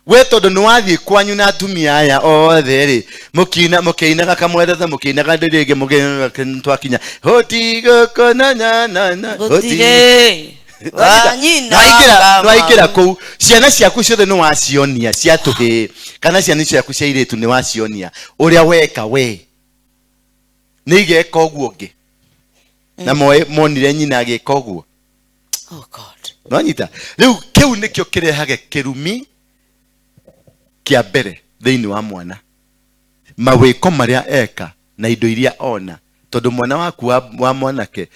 We tondũ nĩ wathiĩ kwanyu na atumia aya othe rĩ, mũkĩinaga kamweretha, mũkĩinaga ndĩrĩngĩ, mũkĩinaga twakinya. Gũtigũkũ na na na na, Gũtirĩ. Wa nyina Nwaingĩra kama. kũu, ciana ciaku ciothe nĩ wacionia cia tũhĩĩ, kana ciana ciaku cia airĩtu nĩ wacionia ũrĩa weka we. Nĩ igeka ũguo ũngĩ. Na monire nyina agĩka ũguo. Oh God. Nwanyita? Rĩu kĩu nĩkĩo kĩrehage kĩrumi kĩa mbere thĩinĩ wa mwana. Mawĩko marĩa eka na indo iria ona. Tondũ mwana waku wa mwanake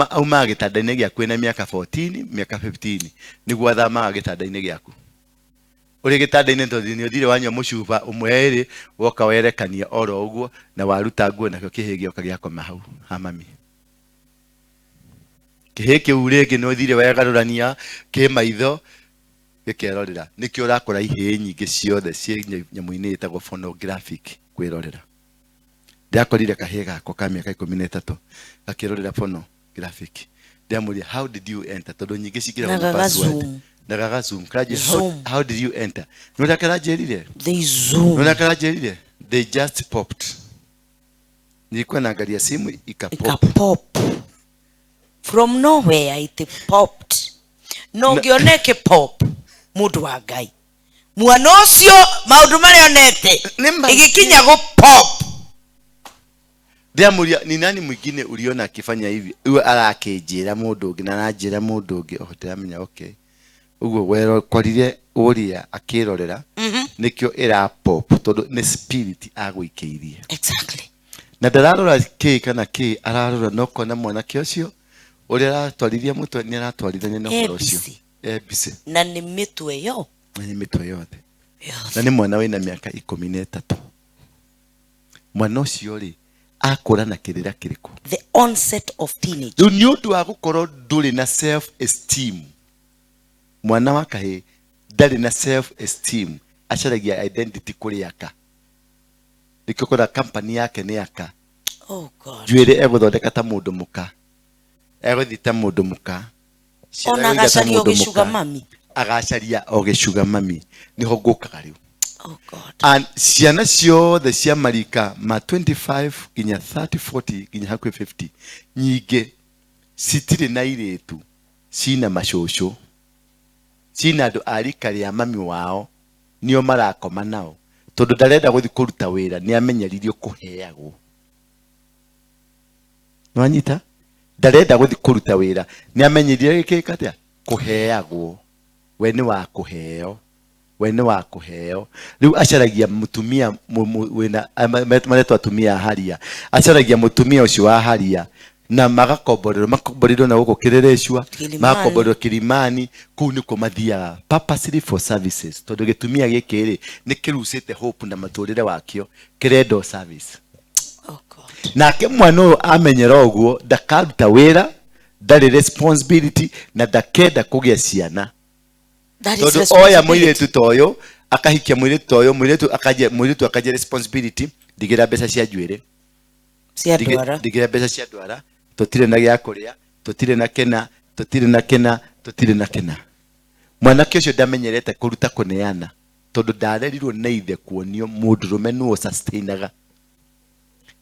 aumaga gĩtanda-inĩ gĩaku ena mĩaka 14, mĩaka 15, nĩguo athamaga gĩtanda-inĩ gĩaku. Ũrĩ gĩtanda-inĩ tondũ nĩ ũthire wanyua mũcuba ũmwe ĩrĩ, woka werekania oro ũguo na waruta nguo nakĩo kĩhĩĩ gĩoka gĩakoma hau ha mami. Kĩhĩĩ kĩu rĩngĩ nĩ ũthire wegarũrania kĩ maitho, Gĩkerorera. Nĩkĩo ũrakora ihĩĩ nyingĩ ciothe ciĩ nyamũ-inĩ ĩtagwo phonographic kwĩrorera. Ndĩrakorire kahĩĩ gakwa ka mĩaka 13 gakĩrorera phonographic. Ndĩramũria, how did you enter? Tondũ nyingĩ cingĩragwo Na na password. gagazoom. Na gagazoom. Karanjĩra, Zoom. how did you enter? Nĩ ũrĩa karanjĩrire? They zoom. Nĩ ũrĩa karanjĩrire? They just popped. Nilikuwa naangalia simu ikapop. Ikapop. From nowhere it popped. No ngĩona ĩkĩpop mũndũ wa Ngai. Mwana ũcio maũndũ marĩa onete Nĩ maingĩ. ĩgĩkinya gũ pop. Ndĩramũria, ni nani mwingine uliona akifanya hivi? Uwe arakĩnjĩra mũndũ ũngĩ na aranjĩra mũndũ ũngĩ. Oh, ndĩramenya, okay. Ũguo werokorire ũrĩa akĩrorera nĩkĩo ĩra pop tondũ nĩ spirit agũikĩirie. Exactly. Na ndararora kĩ kana kĩ, ararora no kona mwanake ũcio ũrĩa aratwarithia mũtwe nĩ aratwarithania na ũhoro ũcio. E busy. E busy. Na nĩ mĩtwe yo. Na nĩ mĩtwe yothe. Yothe. Na nĩ mwana wĩna mĩaka 13. Mwana ũcio rĩ, akũra na kĩrĩra kĩrĩkũ? The onset of teenage. Rĩu nĩ ũndũ wa gũkorwo ndũrĩ na self esteem, mwana wa kahĩĩ ndarĩ na self esteem, acaragia identity kũrĩ aka. Nĩkĩo ũkoraga company yake nĩ aka. Oh God. Njuĩrĩ egũthondeka ta mũndũ mũka, egũthiĩ ta mũndũ mũka, ciana Ona egũiga ta agacaria o mũndũ gĩcuga mũka. mami. Agacaria o gĩcuga mami. Nĩho ngũkaga rĩu. Oh God. And ciana ciothe cia marika ma 25 nginya 30, 40 nginya hakuhĩ 50 nyingĩ citirĩ na irĩtu, cina macũcũ, cina andũ a rika rĩa mami wao nĩo marakoma nao, tondũ ndarenda gũthiĩ kũruta wĩra, nĩ amenyeririo kũheagwo. Nĩwanyita? Ndarenda gũthiĩ kũruta wĩra, nĩ amenyeririo gĩkĩka atĩa? Kũheagwo. We nĩ wa kũheo. We nĩ wa kũheo. Rĩu acaragia mũtumia wĩna, maretwo atumia a haria. Acaragia mũtumia ũcio wa haria na magakomborerwo, makomborerwo na gũkũ Kĩrĩrĩcua, Kilimani. magakomborerwo Kilimani, kũu nĩkuo mathiaga purposely for services, tondũ gĩtumia gĩkĩ rĩ nĩ kĩrucĩte hope na matũrĩre wakĩo, kĩrenda o service. Oh God. Nake mwana ũyũ amenyera ũguo ndakaruta wĩra, ndarĩ responsibility na ndakenda kũgĩa ciana. That is Tondũ oya responsibility. mũirĩtu ta ũyũ, akahikia mũirĩtu ta ũyũ, mũirĩtu akanjia responsibility, ndigĩra mbeca cia njuĩrĩ. Cia ndwara. Ndigĩra mbeca cia ndwara, tũtirĩ na gĩa kũrĩa, tũtirĩ na kĩna, tũtirĩ na kĩna, tũtirĩ na kĩna. Mwanake ũcio ndamenyerete kũruta kũneana, tondũ ndarerirwo nĩ ithe kuonio mũndũrũme nĩwe ũsustainaga.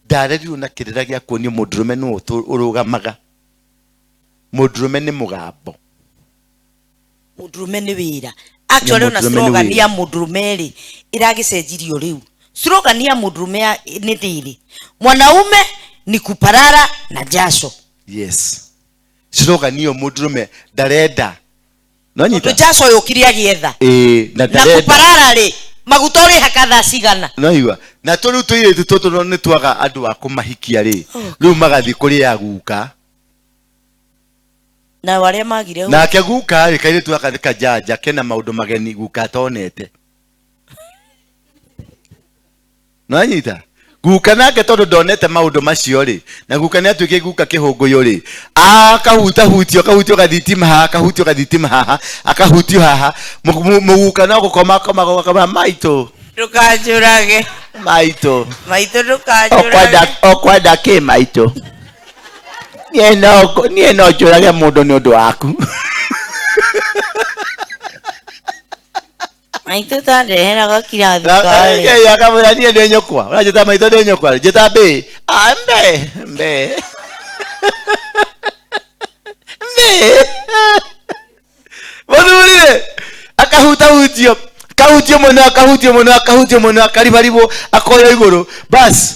Ndarerirwo na kĩrĩra gĩa kuonio mũndũrũme nĩwe ũrũgamaga. Mũndũrũme nĩ mũgambo. Mũndũrũme nĩ wĩra. Actually, ona Mũndũrũme nĩ slogan wĩra. ya mũndũrũme rĩ, ĩragĩcenjirio rĩu. Slogan ya mũndũrũme nĩ rĩrĩ, mwanaume ni kuparara na jasho. Yes. Slogan hiyo mũndũrũme ndarenda. No nyita? Tondũ jasho yũkire agĩetha. Ĩĩ, na Na ndarenda. kuparara rĩ, maguta ũrĩhaka thaa cigana? No igua. Na tũ rĩu tũirĩtu tũtũ nĩ twaga andũ a kũmahikia rĩ. Rĩu magathiĩ kũrĩ a guka. Na arĩa magire hau. Nake guka rĩ, kairĩtu gaka nĩ kajanja, kena maũndũ mageni guka atonete. Nĩwanyita? Guka nake tondũ ndonete maũndũ macio rĩ, na guka nĩ atuĩkire guka kĩhũngũyũ rĩ, akahutahutio, akahutio gathitima haha, akahutio gathitima haha, akahutio haha. Mũguka no gũkoma akomaga ũgakoma, maitũ. Ndũkanjũrage. Maitũ. Maitũ ndũkanjũrage. Ũkwenda kĩ maitũ? Niĩ no njũrage mũndũ nĩ ũndũ waku. Maitũ ta ndeheraga kirathi karĩ. Akamwĩra niĩ ndĩ nyũkwa. Ũranjĩta maitũ ndĩ nyũkwa. Njĩta mbĩ. Ah, mbĩ, mbĩ. Mbĩ. Mũthuri rĩ, akahutahutio, akahutio mũno, akahutio mũno, akahutio mũno, akaribaribwo, akoywo igũrũ. Bas,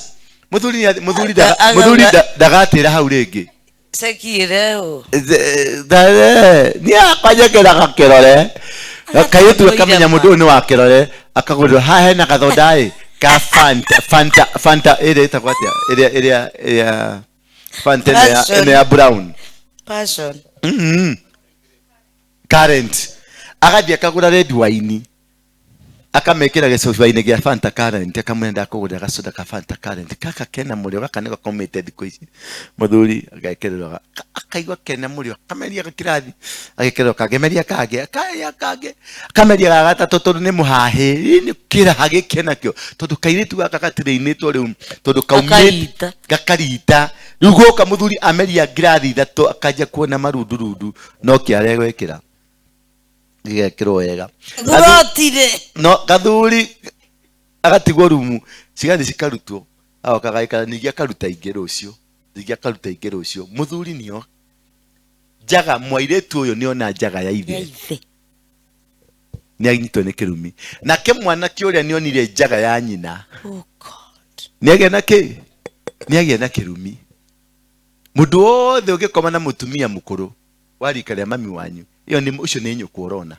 mũthuri nĩ mũthuri mũthuri ndagatĩra hau rĩngĩ. Cekire ũ. Niĩ akwa njĩkĩraga kĩrore. Kairĩtu akamenya mũndũ ũyũ nĩ wa kĩrore, akagũrĩrwo haha hena gathoda ĩ, ka Fanta, Fanta, Fanta ĩrĩa ĩtagwo atĩa? Ĩrĩa, ĩrĩa, ĩrĩa Fanta ĩno ya, Passion. ĩno ya brown. Passion. Current. Agathiĩ akagũra red wine. Akamekĩra gĩcuba-inĩ gĩa Fanta current, akamwĩra ndakũgũrĩra gacoda ka Fanta current. Gaka kena mũrĩo, gaka nĩko kaumĩte thikũ ici. Mũthuri agekĩrĩrwo Akaigua kena mũrĩo, akameria kirathi, agĩkĩrwo kangĩ, meria kangĩ, akarĩa kangĩ, akameria ga gatatũ tondũ nĩ mũhahĩ, nĩ kĩraha gĩkĩ nakĩo, tondũ kairĩtu gaka gatirĩinĩtwo rĩu, tondũ kaumĩte Gakarita. Gakarita. Rĩu gũka mũthuri ameria ngirathi ithatũ, akanjia kuona marundurundu, no kĩara egwĩkĩra gĩgekĩrwo wega. Gũrotire. No gathuri agatigwo rumu, cigathi cikarutwo, agoka agaikara, ningĩ akaruta ingĩ rũciũ, ningĩ akaruta ingĩ rũciũ. Mũthuri nĩo njaga, mwairĩtu ũyũ nĩona njaga ya ithe. Ya ithe. Nĩ anyitwo nĩ kĩrumi. Nake mwanake ũrĩa nĩonire njaga ya nyina. Oh God. Nĩagĩa na kĩ? Nĩagĩa na kĩrumi. Mũndũ wothe ũngĩkoma na mũtumia mũkũrũ wa rika rĩa mami wanyu, ĩyo nĩ ũcio nĩ nyũkwa ũrona.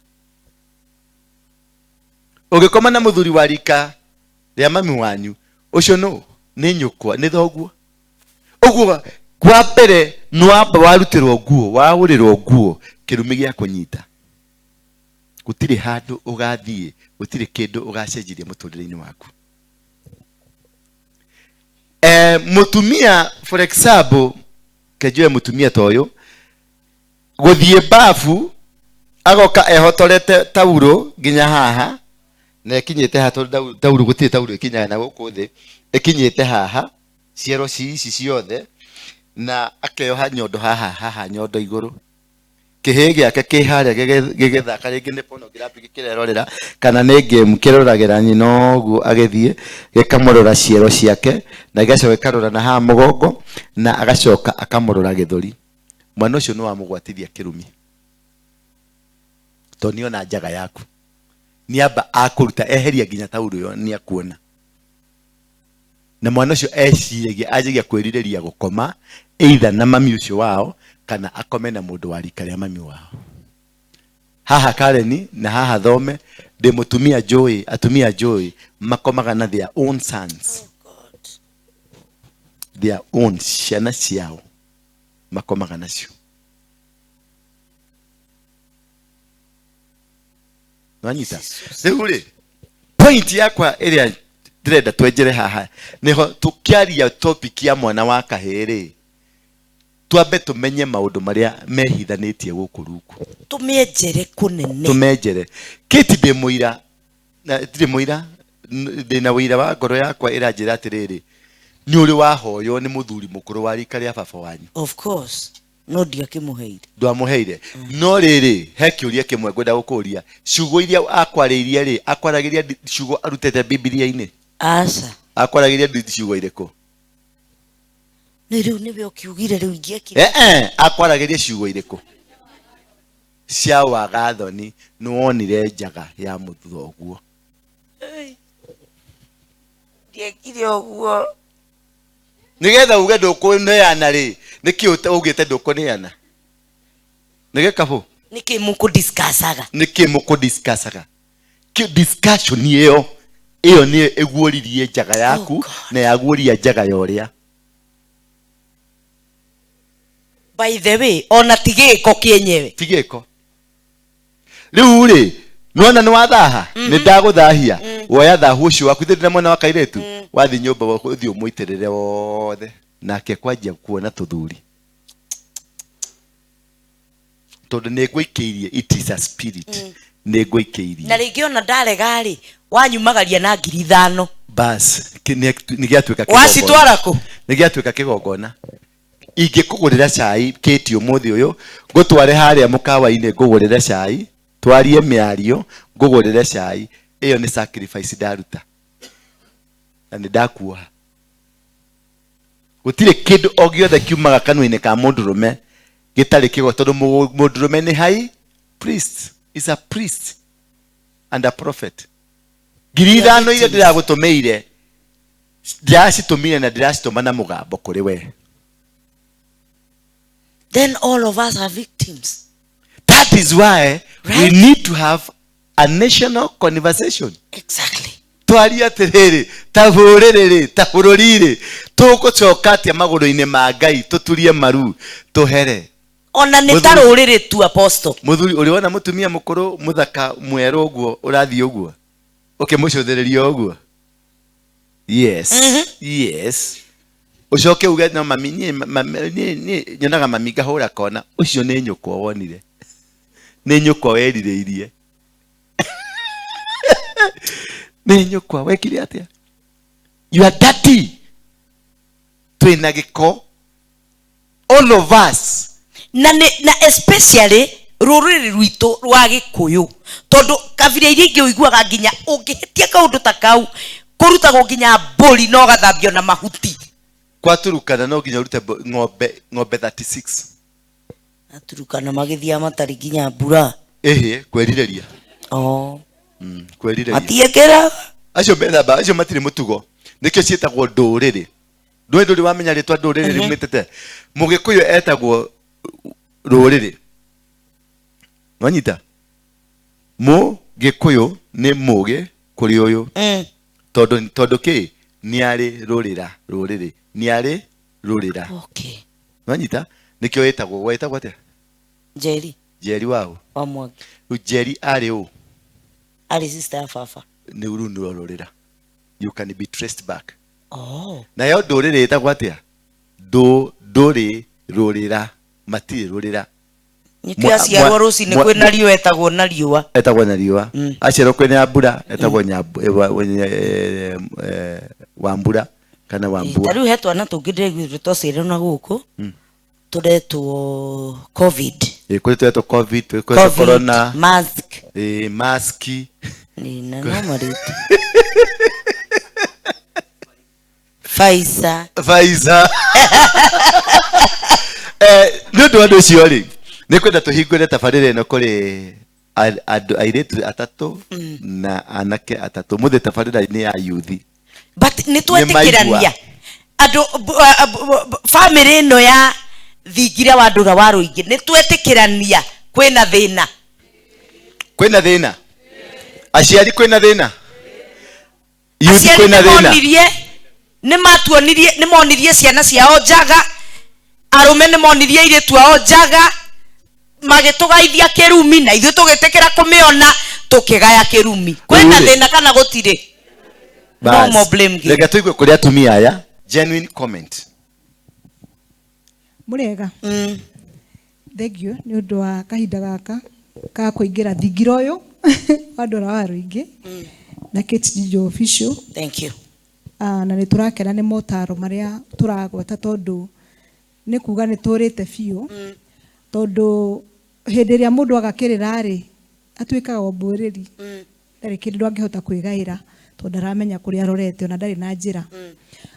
Ũngĩkoma na mũthuri wa rika rĩa mami wanyu, ũcio nũ? Nĩ nyũkwa, nĩ thoguo. Ũguo kwa mbere nĩwamba warutĩrwo nguo, waũrĩrwo nguo, kĩrumi gĩa kũnyita. Gũtirĩ handũ ũgathiĩ, gũtirĩ kĩndũ ũgacenjirie mũtũrĩre-inĩ waku. Mũtumia, for example, kenjoe mũtumia ta ũyũ, gũthiĩ bafu, agoka ehotorete tauro nginya haha, na ĩkinyĩte haha, tondũ tauro gũtirĩ tauro ĩkinyaga na gũkũ thĩ, ĩkinyĩte haha, ciero ici ciothe, na akeoha nyondo haha, haha nyondo igũrũ. Kĩhĩ gĩake kĩ harĩa gĩgĩthaka, rĩngĩ nĩ pornography kĩrerorera, kana nĩ game kĩroragĩra nyina ũguo agĩthiĩ, gĩkamũrora ciero ciake, na gĩgacoka gĩkarora na haha mũgongo, na agacoka akamũrora gĩthũri. Mwana ũcio nĩ wamũgwatithia kĩrumi, tondũ nĩona njaga yaku, nĩamba akũruta, eheria nginya taurũ ĩyo nĩakuona. Na mwana ũcio eciragia, anjagia kwĩrirĩria gũkoma either na mami ũcio wao, kana akome na mũndũ wa rika rĩa mami wao. Haha Kareni na haha Thome, ndĩ mũtumia njũĩ, atumia njũĩ makomaga na their own sons. Oh God. Their own ciana ciao makomaga nacio. Nwanyita? Rĩu rĩ, point yakwa ĩrĩa ndĩrenda twenjere haha nĩho tũkĩaria topic ya mwana wa kahĩĩ rĩ, twambe tũmenye maũndũ marĩa mehithanĩtie gũkũ rungu. Tũmĩenjere kũnene. Tũmenjere. Kĩti ndĩ mũira, na ndirĩ mũira, ndĩna ũira wa ngoro yakwa ĩranjĩra atĩrĩrĩ, nĩ ũrĩ wahoywo nĩ mũthuri mũkũrũ wa rika rĩa baba wanyu. Of course. No ndiakĩmũheire. Ndwamũheire. No rĩrĩ, he kĩũria kĩmwe ngwenda gũkũria. Ciugo iria akwarĩirie rĩ, akwaragĩria ciugo arutĩte Bibilia-inĩ? Aca. Akwaragĩria ciugo irĩkũ? Nĩ rĩu nĩwe ũkiugire rĩu ingĩekire. Akwaragĩria ciugo irĩkũ? Cia wagathoni, nĩwonire njaga ya mũthoguo. Ndiekire ũguo. Nĩgetha uge ndũkũneana rĩ, nĩkĩ ugĩte ndũkũneana? Nĩ gĩkabũ? Nĩkĩ mũkũdiscussaga? Nĩkĩ mũkũdiscussaga? Discussion ĩyo, ĩyo nĩyo ĩguũririe njaga yaku, Oh God. na yaguũria njaga ya ũrĩa. By the way, ona ti gĩko kĩenyewe. Ti gĩko. Rĩu rĩ, nĩwona nĩ wathaha? Nĩ ndagũthahia. Woya thahu ũcio waku, ithe ndĩ na mwana wa kairĩtu, wathiĩ nyũmba ũthiĩ ũmũitĩrĩre wothe, nake kwanjia kuona tũthuri. Tondũ nĩ ngũikĩirie, it is a spirit. Nĩ ngũikĩirie. Na rĩngĩ ona ndarega rĩ, wanyumagaria na ngiri ithano. Bas, nĩ gĩatuĩka kĩgongona. Wacitwara kũ? Nĩ gĩatuĩka kĩgongona. Ingĩkũgũrĩra cai kĩti ũmũthĩ ũyũ, ngũtware harĩa mũkawa-inĩ ngũgũrĩre cai, twarie mĩario, ngũgũrĩre cai, ĩyo nĩ sacrifice ndaruta. Na nĩ ndakuoha. Gũtirĩ kĩndũ o gĩothe kiumaga kanua-inĩ ka mũndũrũme gĩtarĩ kĩgo, tondũ mũndũrũme nĩ high priest, is a priest and a prophet. Ngiri ithano iria ndĩragũtũmĩire, ndĩracitũmire na ndĩracitũma na mũgambo kũrĩ we. Then all of us are victims. That is why we Right? need to have a national conversation. Exactly. Twarie atĩrĩrĩ, ta rũrĩrĩ rĩ, ta bũrũri rĩ, tũgũcoka atĩa magũrũ-inĩ ma Ngai, tũturie maru, tũhere. Ona nĩ ta rũrĩrĩ tu, Apostle. Mũthuri, ũrĩ wona mũtumia mũkũrũ mũthaka mwerũ ũguo ũrathiĩ ũguo, ũkĩmũcũthĩrĩria ũguo? Yes. Yes. Ucoke uge no mami niĩ nyonaga mami ngahũra kona ũcio nĩ nyũkwa wonire. Nĩ nyũkwa werirĩirie. Nĩ nyũkwa wekire atĩa? You are dirty. Twĩna gĩko. All of us. Na na especially rũrĩrĩ rwitũ rwa Gĩkũyũ, tondũ kabira iria ingĩ ũiguaga nginya ũngĩhĩtia kaũndũ ta kau kũrutagwo nginya mbũri na ũgathambio na mahuti. Kwa Turukana no nginya ũrute ng'ombe 36. Aturukana magĩthiaga matarĩ nginya mbura. Ĩhĩ, kwĩrirĩria. Oh. Kwĩrirĩria. Matiĩkĩraga. Acio methamba, acio matirĩ mũtugo. Nĩkĩo ciĩtagwo ndũrĩrĩ. Ndũĩ ndũrĩ wamenya rĩtwa ndũrĩrĩ riumĩte. Mũgĩkũyũ etagwo rũrĩrĩ. Nwanyita? Mũgĩkũyũ nĩ mũgĩ kũrĩ ũyũ. Tondũ kĩ? Nĩ arĩ rũrĩra, rũrĩrĩ. Nĩ arĩ rũrĩra. Okay. Nwanyita? Nĩkĩo ĩtagwo, wetagwo atĩa? Njeri. Njeri waũ? Wa Mwangi. Rĩu Njeri arĩ ũ? Arĩ sister ya baba. Nĩ rũu nĩ rũrĩra. You can be traced back. Oh. Nayo ndũrĩrĩ ĩtagwo atĩa? Ndũrĩ rũrĩra, matirĩ rũrĩra. Nĩkĩo aciarwo rũcinĩ kwĩna riũa etagwo na riũa. Etagwo na riũa. Aciarwo kwĩna mbura etagwo wa mbura kana wa mbua. Ta rĩu he twana tũngĩ ndĩraiguire twaciarirwo na gũkũ tũretwo COVID. Kũrĩ tũretwo COVID, kũrĩ corona, mask. Mask. Nĩ na no marĩtwa. Pfizer. Pfizer. Nĩ ũndũ wa ũndũ ũcio rĩ, nĩ kwenda tũhingũre tabarĩra ĩno kũrĩ andũ airĩtu atatũ na anake atatũ. Mũthĩ tabarĩra-inĩ ya yuthi. But nĩ twetĩkĩrania andũ family ĩno ya thingira wa ndũra wa rũingĩ nĩ twetĩkĩrania kwĩna thĩna. Kwĩna thĩna? Aciari kwĩna thĩna? Yuthi Aciari kwĩna thĩna? Nĩ monirie ciana ciao njaga, arũme nĩ monirie airĩtu ao njaga, magĩtũgaithia kĩrumi na ithuĩ tũgĩtĩkĩra kũmĩona tũkĩgaya kĩrumi. Kwĩna thĩna kana gũtirĩ? No more blame game. Reke tũigue kũrĩ atumia aya. Genuine comment. Mũrĩega. Thank you nĩ ũndũ wa kahinda gaka ka kũingĩra thingira ũyũ wa ndũra wa rũingĩ na Kate Njijo Official. Thank you. Na nĩ tũrakena nĩ motaro marĩa tũragweta tondũ nĩ kuga nĩ tũrĩte biũ. Tondũ hĩndĩ ĩrĩa mũndũ agakĩrĩra rĩ, atuĩkaga o mbũrĩri. Ndarĩ kĩndũ angĩhota kwĩgaĩra tondũ ndaramenya kũrĩa arorete ona ndarĩ na njĩra.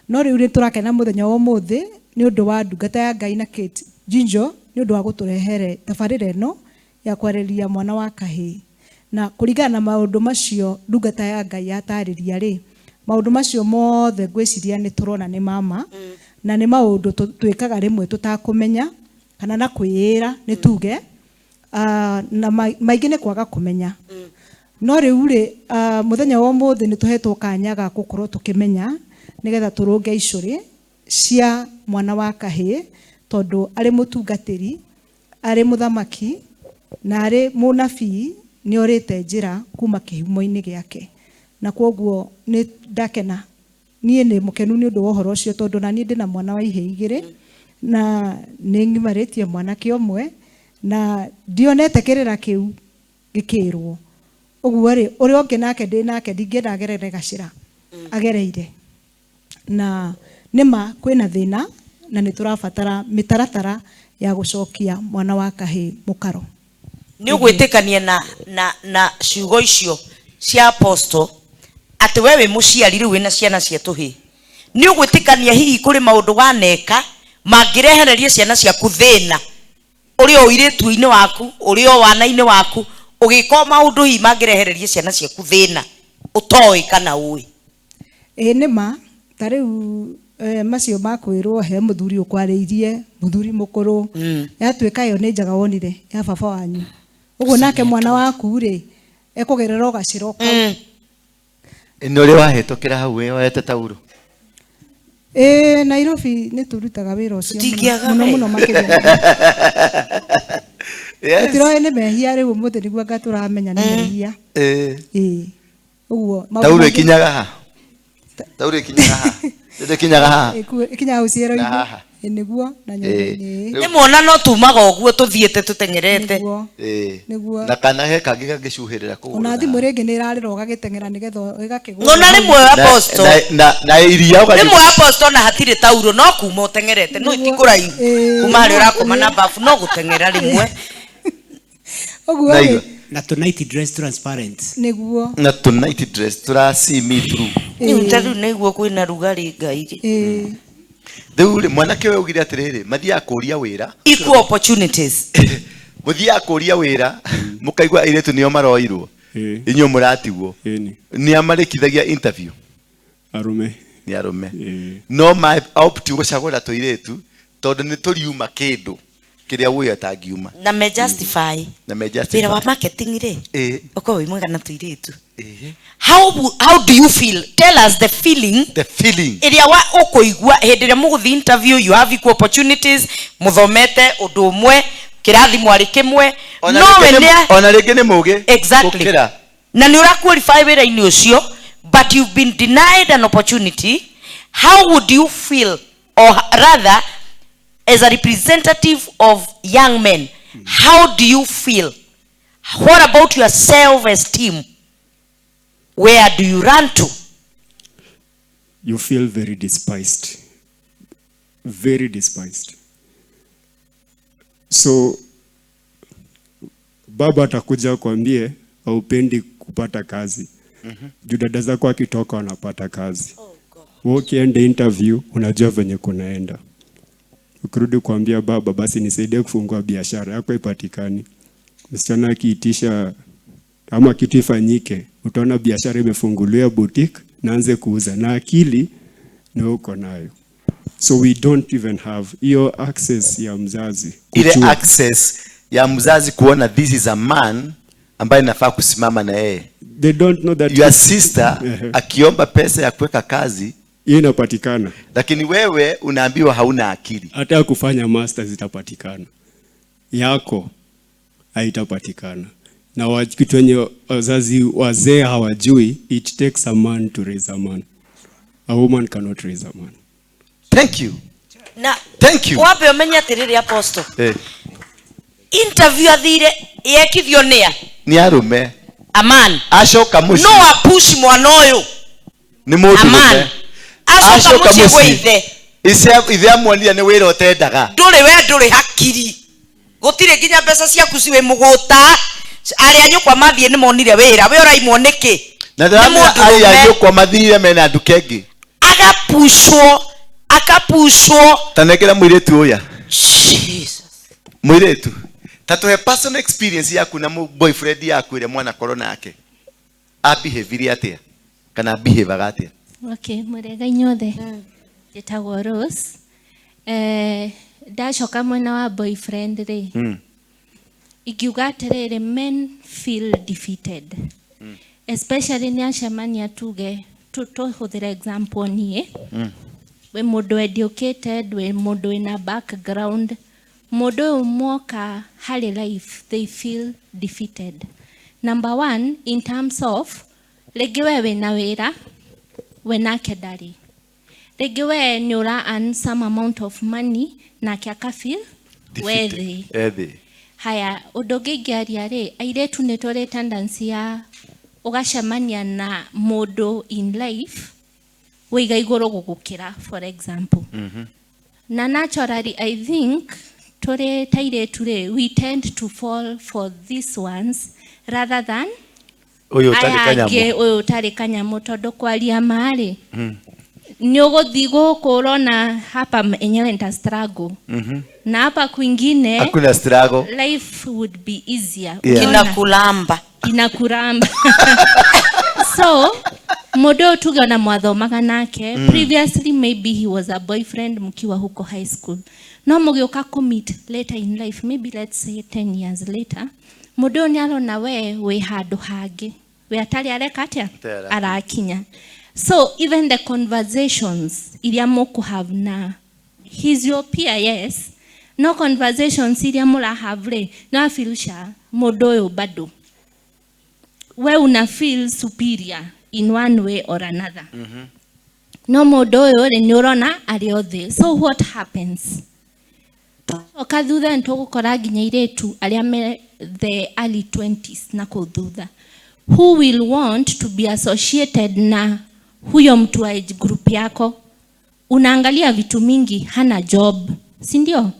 No rĩu nĩ tũrakena mũthenya wa ũmũthĩ nĩ ũndũ wa ndungata ya Ngai na Kate Njijo nĩ ũndũ wa gũtũrehere tabarĩra ĩno ya kwarĩria mwana wa kahĩĩ. Na kũringana na maũndũ macio ndungata ya Ngai yatarĩria rĩ, maũndũ macio mothe ngwĩciria nĩ tũrona nĩ mama, na nĩ maũndũ twĩkaga rĩmwe tũtakũmenya kana na kwĩĩra nĩ tuge, na maingĩ nĩ kwaga kũmenya. No rĩu rĩ, mũthenya wa ũmũthĩ nĩ tũhetwo kanya ga gũkorwo tũkĩmenya nĩgetha tũrũnge icũrĩ cia mwana wa kahĩĩ, tondũ arĩ mũtungatĩri, arĩ mũthamaki na arĩ mũnabii nĩ orĩte njĩra kuma kĩhumo-inĩ gĩake. Na kwoguo nĩ ndakena, niĩ nĩ mũkenu nĩ ũndũ wa ũhoro ũcio tondũ na niĩ ndĩna mwana wa ihĩĩ igĩrĩ na nĩ ng'imarĩtie mwanake ũmwe na ndionete kĩrĩra kĩu gĩkĩrwo. Ũguo rĩ, ũrĩa ũngĩ nake ndĩ nake ndingĩenda agerere gacĩra agereire. Na nĩma kwĩna thĩna na nĩ tũrabatara mĩtaratara ya gũcokia mwana wa kahĩĩ mũkaro. Nĩ ũgwĩtĩkania na ciugo icio cia apostle atĩ we wĩ mũciari rĩu wĩna ciana cia tũhĩĩ, nĩ ũgwĩtĩkania hihi kũrĩ maũndũ waneka mangĩrehereria ciana ciaku thĩna ũrĩ o ũirĩtu-inĩ waku, ũrĩ o wana-inĩ waku, ũgĩka o maũndũ hihi mangĩrehereria ciana ciaku thĩna ũtoĩ kana ũĩ? Ĩĩ nĩ ma, ta rĩu macio makwĩrwo he mũthuri ũkwarĩirie, mũthuri mũkũrũ, yatuĩka ĩyo nĩ njaga wonire ya baba wanyu. Ũguo nake mwana waku rĩ, ekũgerera o gacĩra o kau. Nĩ ũrĩ wahĩtũkĩra hau wĩ woete tauro? Nairobi nĩ tũrutaga wĩra ũcio Tũtingĩaga mũno we. mũno makĩria. Yes. Tũtiroĩ nĩ mehia rĩu ũmũthĩ nĩguo anga tũramenya nĩ mehia. Ũguo, maũndũ Tauro maingĩ ĩkinyaga ha? Tauro ĩkinyaga ha? Ĩkinyaga haha. Ĩkinyaga hau Na ciero-inĩ. haha. Ĩ, nĩguo na nyondo-inĩ. Rĩu- Rĩmwe ona no tumaga ũguo tũthiĩte tũteng'erete. Nĩguo. Ĩĩ. Nĩguo. Na kana he kangĩ gangĩcuhĩrĩra kũgũrũ Ona na thimũ haha. rĩngĩ nĩ ĩrarĩra ũgagĩteng'era nĩgetha ĩgakĩgũa. Ona rĩmwe apostle. Na iria ũgathiĩ- Rĩmwe apostle ona hatirĩ tauro no kuma ũteng'erete no ti kũraihu. Ĩĩ. Kuma harĩa ũrakoma na bafu no gũteng'era rĩmwe. Ũguo Na rĩ, igua. Na tũ night dress transparent. Nĩguo. Na tũ night dress tũra see me through. Rĩu ta rĩu nĩguo kwĩna rugarĩ Ngai rĩ. Ĩĩ. Rĩu rĩ, mwanake ũyũ augire atĩrĩrĩ, mathiaga kũria wĩra. Equal opportunities. Mũthiaga kũria wĩra, mũkaigua airĩtu nĩo maroirwo. Ĩĩ. Inyuĩ mũratigwo. Ĩni. Nĩ amarĩkithagia interview? Arũme. Nĩ arũme. Ĩĩ. No ma opt gũcagũra tũirĩtu tondũ nĩ tũriuma kĩndũ kĩrĩa ũyũ atangiuma. Na me justify. Na me justify. Wĩra wa marketing rĩ. Ĩĩ. Ũkorwo wĩ mwega na tũirĩtu. Ĩĩ. How do you feel? Tell us the feeling. The feeling. Ĩrĩa wa ũkũigua hĩndĩ ĩrĩa mũgũthiĩ interview, you have equal opportunities, mũthomete ũndũ ũmwe, kĩrathi mwarĩ kĩmwe, Ona no rĩngĩ we nĩ- nĩ ona rĩngĩ nĩ mũgĩ. Exactly. Gũkĩra. Na nĩ ũra qualify wĩra-inĩ ũcio, but you've been denied an opportunity. How would you feel, or rather as a representative of young men, how do you feel? What about your self-esteem? Where do you run to? You feel very despised. Very despised. So baba atakuja akwambie haupendi kupata kazi. Juu dada zako akitoka wanapata kazi. Wewe ukienda interview unajua venye kunaenda. Ukirudi kuambia baba basi nisaidie kufungua biashara yako ipatikani. Msichana akiitisha ama kitu ifanyike, utaona biashara imefunguliwa boutique naanze kuuza na akili na uko nayo. So we don't even have hiyo access ya mzazi Ile kujua. Access ya mzazi kuona this is a man ambaye nafaa kusimama na yeye. They don't know that Your sister Ehe. akiomba pesa ya kuweka kazi hiyo inapatikana, lakini wewe unaambiwa hauna akili. Hata ya kufanya masters itapatikana, yako haitapatikana. Na kitu wenye wazazi wazee hawajui, it takes a man to raise a man. A woman cannot raise a man. Thank you. Na Thank you. Wambe ũmenye atĩrĩrĩ apostle. Eh. Interview athire yekithio nĩa? Nĩ arũme. A man. Acoka mũciĩ. No apush mwana ũyũ. Nĩ mũndũ A man. ũme. Acoka mũciĩ gwĩ ithe. Ithe amuonire nĩ wĩra ũtendaga. Ndũrĩ we ndũrĩ hakiri. Gũtirĩ nginya mbeca ciaku ciwĩ mũgũta. Arĩa nyũkwa mathiĩ nĩ monire wĩra. We ũraimwo nĩkĩ? Na Nĩ ndĩramwĩra mũndũ arĩa ũme. nyũkwa mathire mena nduka ĩngĩ. Agapushwo, akapushwo. Ta nengera mũirĩtu ũyũ. Jesus. Mũirĩtu. Ta tũhe personal experience yaku na boyfriend yaku ĩrĩa mwanakorwo nake. Abehavire atĩa? Kana abehavaga atĩa? Okay, mũrega inyuothe. Njĩtagwo Rose. Ndacoka mwena wa boyfriend rĩ, ingiuga atĩrĩrĩ, men feel defeated. Especially nĩ acemania tuge tũhũthĩre example niĩ. Wĩ mũndũ educated, wĩ mũndũ wĩna background. Mũndũ ũyũ mwoka harĩ life, they feel defeated. Number one, in terms of, rĩngĩ we wĩna wĩra, we nake ndarĩ. Rĩngĩ we nĩ ũra earn some amount of money, nake aka feel we thĩ. Ethĩ. Haya, ũndũ ũngĩ ingĩaria rĩ, airĩtu nĩ tũrĩ tendency ya ũgacemania na mũndũ in life wĩiga igũrũ gũgũkĩra, for example. Na naturally, I think, tũrĩ ta airĩtu rĩ, we tend to fall for these ones rather than Ũyũ ũtarĩ aya kanyamũ. angĩ, ũyũ ũtarĩ kanyamũ, tondũ kwaria ma rĩ, nĩ ũgũthiĩ gũkũ ũrona hapa enyewe nita struggle na hapa kwingine Hakuna struggle. Life would be easier. Yeah. Ukiona? Kinakulamba. Inakuramba. So mũndũ ũyũ tuge ona mwathomaga nake previously, maybe he was a boyfriend mkiwa huko high school, no mũgĩũka commit later in life, maybe let's say 10 years later, mũndũ ũyũ nĩ arona we wĩ handũ hangĩ we atarĩ areka atĩa Atarĩ arakinya. So even the conversations iria mũkũ have na he's your peer, yes, no conversations iria mũra have rĩ, no afeel sha mũndũ ũyũ bado we una feel superior in one way or another. No mũndũ ũyũ rĩ nĩ ũrona arĩ o thĩ. So what happens? Twacoka thutha nĩ tũgũkora nginya airĩtu arĩa me the early 20s na kũu thutha who will want to be associated na huyo mtu wa age group yako. Unaangalia vitu mingi, hana job, si ndio?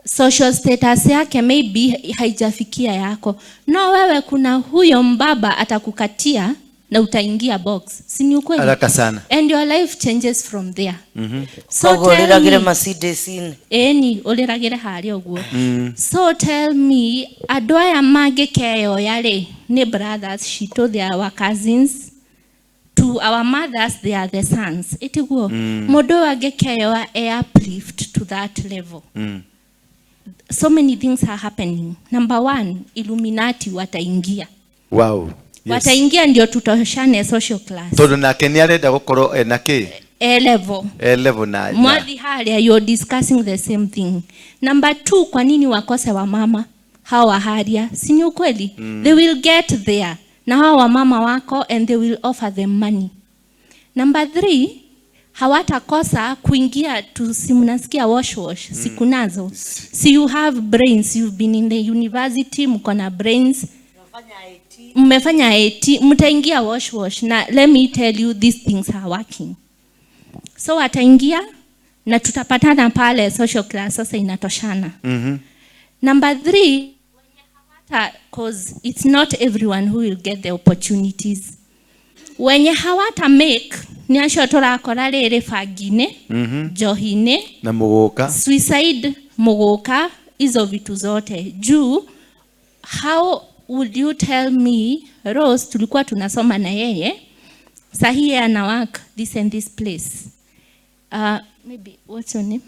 Social status yake maybe haijafikia yako. No wewe kuna huyo mbaba atakukatia na utaingia box, si ni ukweli? Haraka sana. And your life changes from there. So Koguo tell ũrĩragĩre me, Mercedes-inĩ. ĩni ũrĩragĩre harĩa ũguo. So tell me, andũ aya mangĩkeyoya rĩ, nĩ brothers citũ, they are our cousins. To our mothers, they are the sons. Ĩtiguo? Mũndũ ũyũ angĩkeyoya e uplift to that level. So many things are happening. Number one, Illuminati wataingia. Wow. Yes. Wataingia ndio tutoshane social class. Tondũ nake nĩ arenda gũkorwo ena kĩ? E level. E level na. Mwathi haria you're discussing the same thing. Number two, kwa nini wakose wamama hawa haria? Si ni ukweli? They will get there. Na hawa wamama wako and they will offer them money. Number three, hawatakosa kuingia tu, si mnasikia wash wash, siku nazo. Si you have brains, you've been in the university, mko na brains. Mmefanya IT, mtaingia wash wash. Na let me tell you, these things are working. So wataingia na tutapatana pale social class sasa inatoshana. Number three, wenye hawata, cause it's not everyone who will get the opportunities. Wenye hawata make ni acio turakora rĩrĩ bangi-inĩ, njohi-inĩ, Na mũgũka. suicide, mũgũka, hizo vitu zote. Juu how would you tell me Rose tulikuwa tunasoma na yeye, sahi yeye ana work this and this place. Maybe what's your name?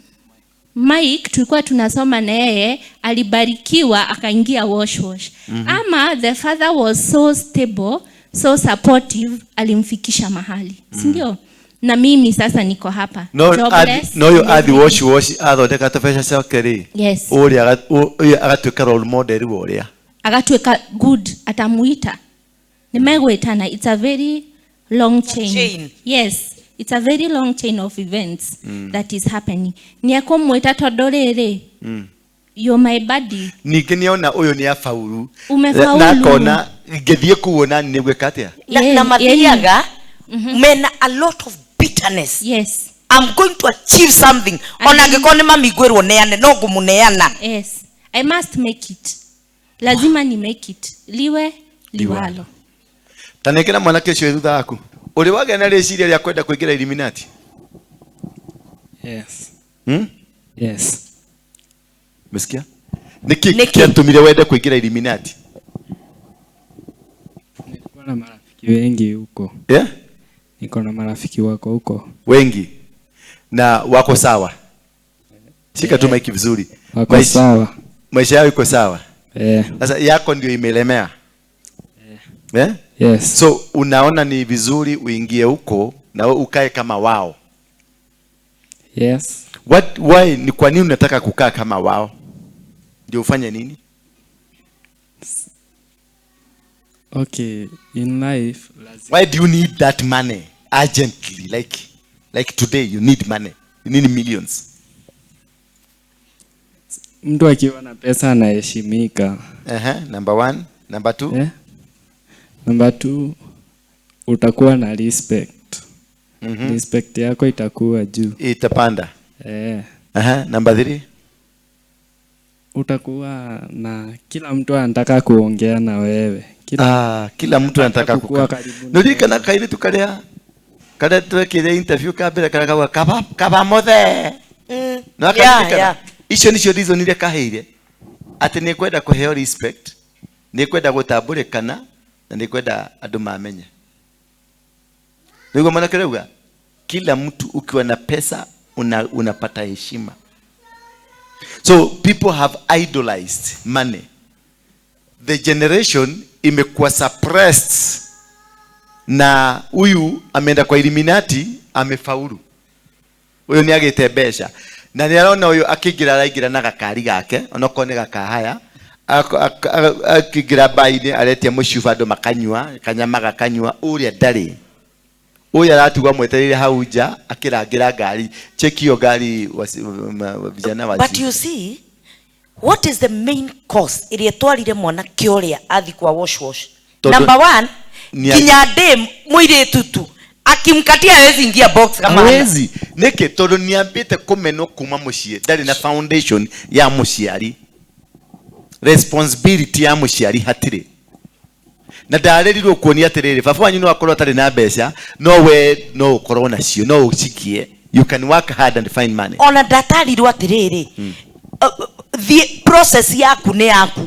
Mike tulikuwa tunasoma na yeye, alibarikiwa akaingia wash wash. Ama the father was so stable, so supportive, alimfikisha mahali. Si ndio? Na mimi sasa niko hapa. No Jobless, no yo athi everything. wash wash athondeka tũbeca ciake rĩ. Yes. Ũrĩa ũyũ agatuĩka role model wa ũrĩa. Agatuĩka good, atamuita. Nimegwĩtana, it's a very long chain. Chain. Yes, it's a very long chain of events that is happening. Nĩ ekũmwĩta tondũ rĩrĩ, you're my buddy. Ningĩ nĩona ũyũ nĩ afaulu. Umefaulu. Na akona ngĩthiĩ kũu ona nĩ gwĩka atĩa? Na, na mathiaga mena a lot of bitterness. Yes. I'm going to achieve something. Ona angĩkorwo nĩ mami ngwĩrwo neane, no ngũmũneana. Yes. I must make it. Lazima ni make it. Liwe liwalo. Ta nengera mwanake ũcio wĩ thutha waku. Ũrĩ wagĩa na rĩciria rĩa kwenda kũingĩra Illuminati? Yes. Yes. Umesikia? Nĩkĩ Nĩkĩ? kĩatũmire wende kũingĩra Illuminati? Nilikuwa na marafiki wengi huko. Yeah? Niko na marafiki wako huko. Wengi. Na wako sawa? Shika tu mic vizuri. Wako sawa. Maisha yao iko sawa? Sasa yako ndio imelemea. Yeah? Yes. So unaona ni vizuri uingie huko na wewe ukae kama wao. Yes. What, why, ni kwa nini unataka kukaa kama wao? Ndio ufanye nini? Okay, in life Why do you need that money urgently? Like today you need money. You need millions. Mtu akiwa na pesa anaheshimika. Number one, number two. Yeah. Number two, utakuwa na respect. Respect yako itakuwa juu. Itapanda. Number three. Utakuwa na kila mtu anataka kuongea na wewe. Kila, kila mtu anataka kukuwa kukaa. karibu na Nurikana kairi tukaria karia twekire interview ka mbere karia kauga kaba mothe. Na akaririkana. Icio nicio reason iria kaheire atĩ nĩ kwenda kũheo respect, nĩ kwenda gũtambũrĩkana na nĩ kwenda andũ mamenye. Nĩguo mwanake rauga kila mtu ukiwa na pesa unapata heshima. So people have idolized money. The generation imekuwa suppressed na huyu ameenda kwa Illuminati amefaulu. Huyu ni agĩte mbeca. Na nĩ arona huyu akĩingĩra araingĩra na gakari gake, onokorwo nĩ gakahaya, akĩingĩra mbainĩ aretia mũcuba andũ makanyua, kanyama gakanyua, ũrĩa ndarĩ. Ũyũ aratigwo mwetereire hau nja akĩrangĩra ngari, cheki hiyo ngari vijana But wasi you see, what is the main cause ĩrĩa ĩtwarire mwanake ũrĩa athi kwa wash wash? Tondũ Number one, nginya ndĩ mũirĩtu tu akimkatia hawezi ingia box kama hana. Hawezi. Nĩkĩ? Tondũ nĩambĩte kũmenwo kuma mũciĩ, ndarĩ na foundation ya mũciari, responsibility ya mũciari hatirĩ, na ndarerirwo kuonia atĩrĩrĩ, baba wanyu no akorwo atarĩ na mbeca, no we no ũkorwo nacio, no ũcikie, you can work hard and find money. Ona ndatarirwo atĩrĩrĩ, thiĩ process yaku nĩ yaku,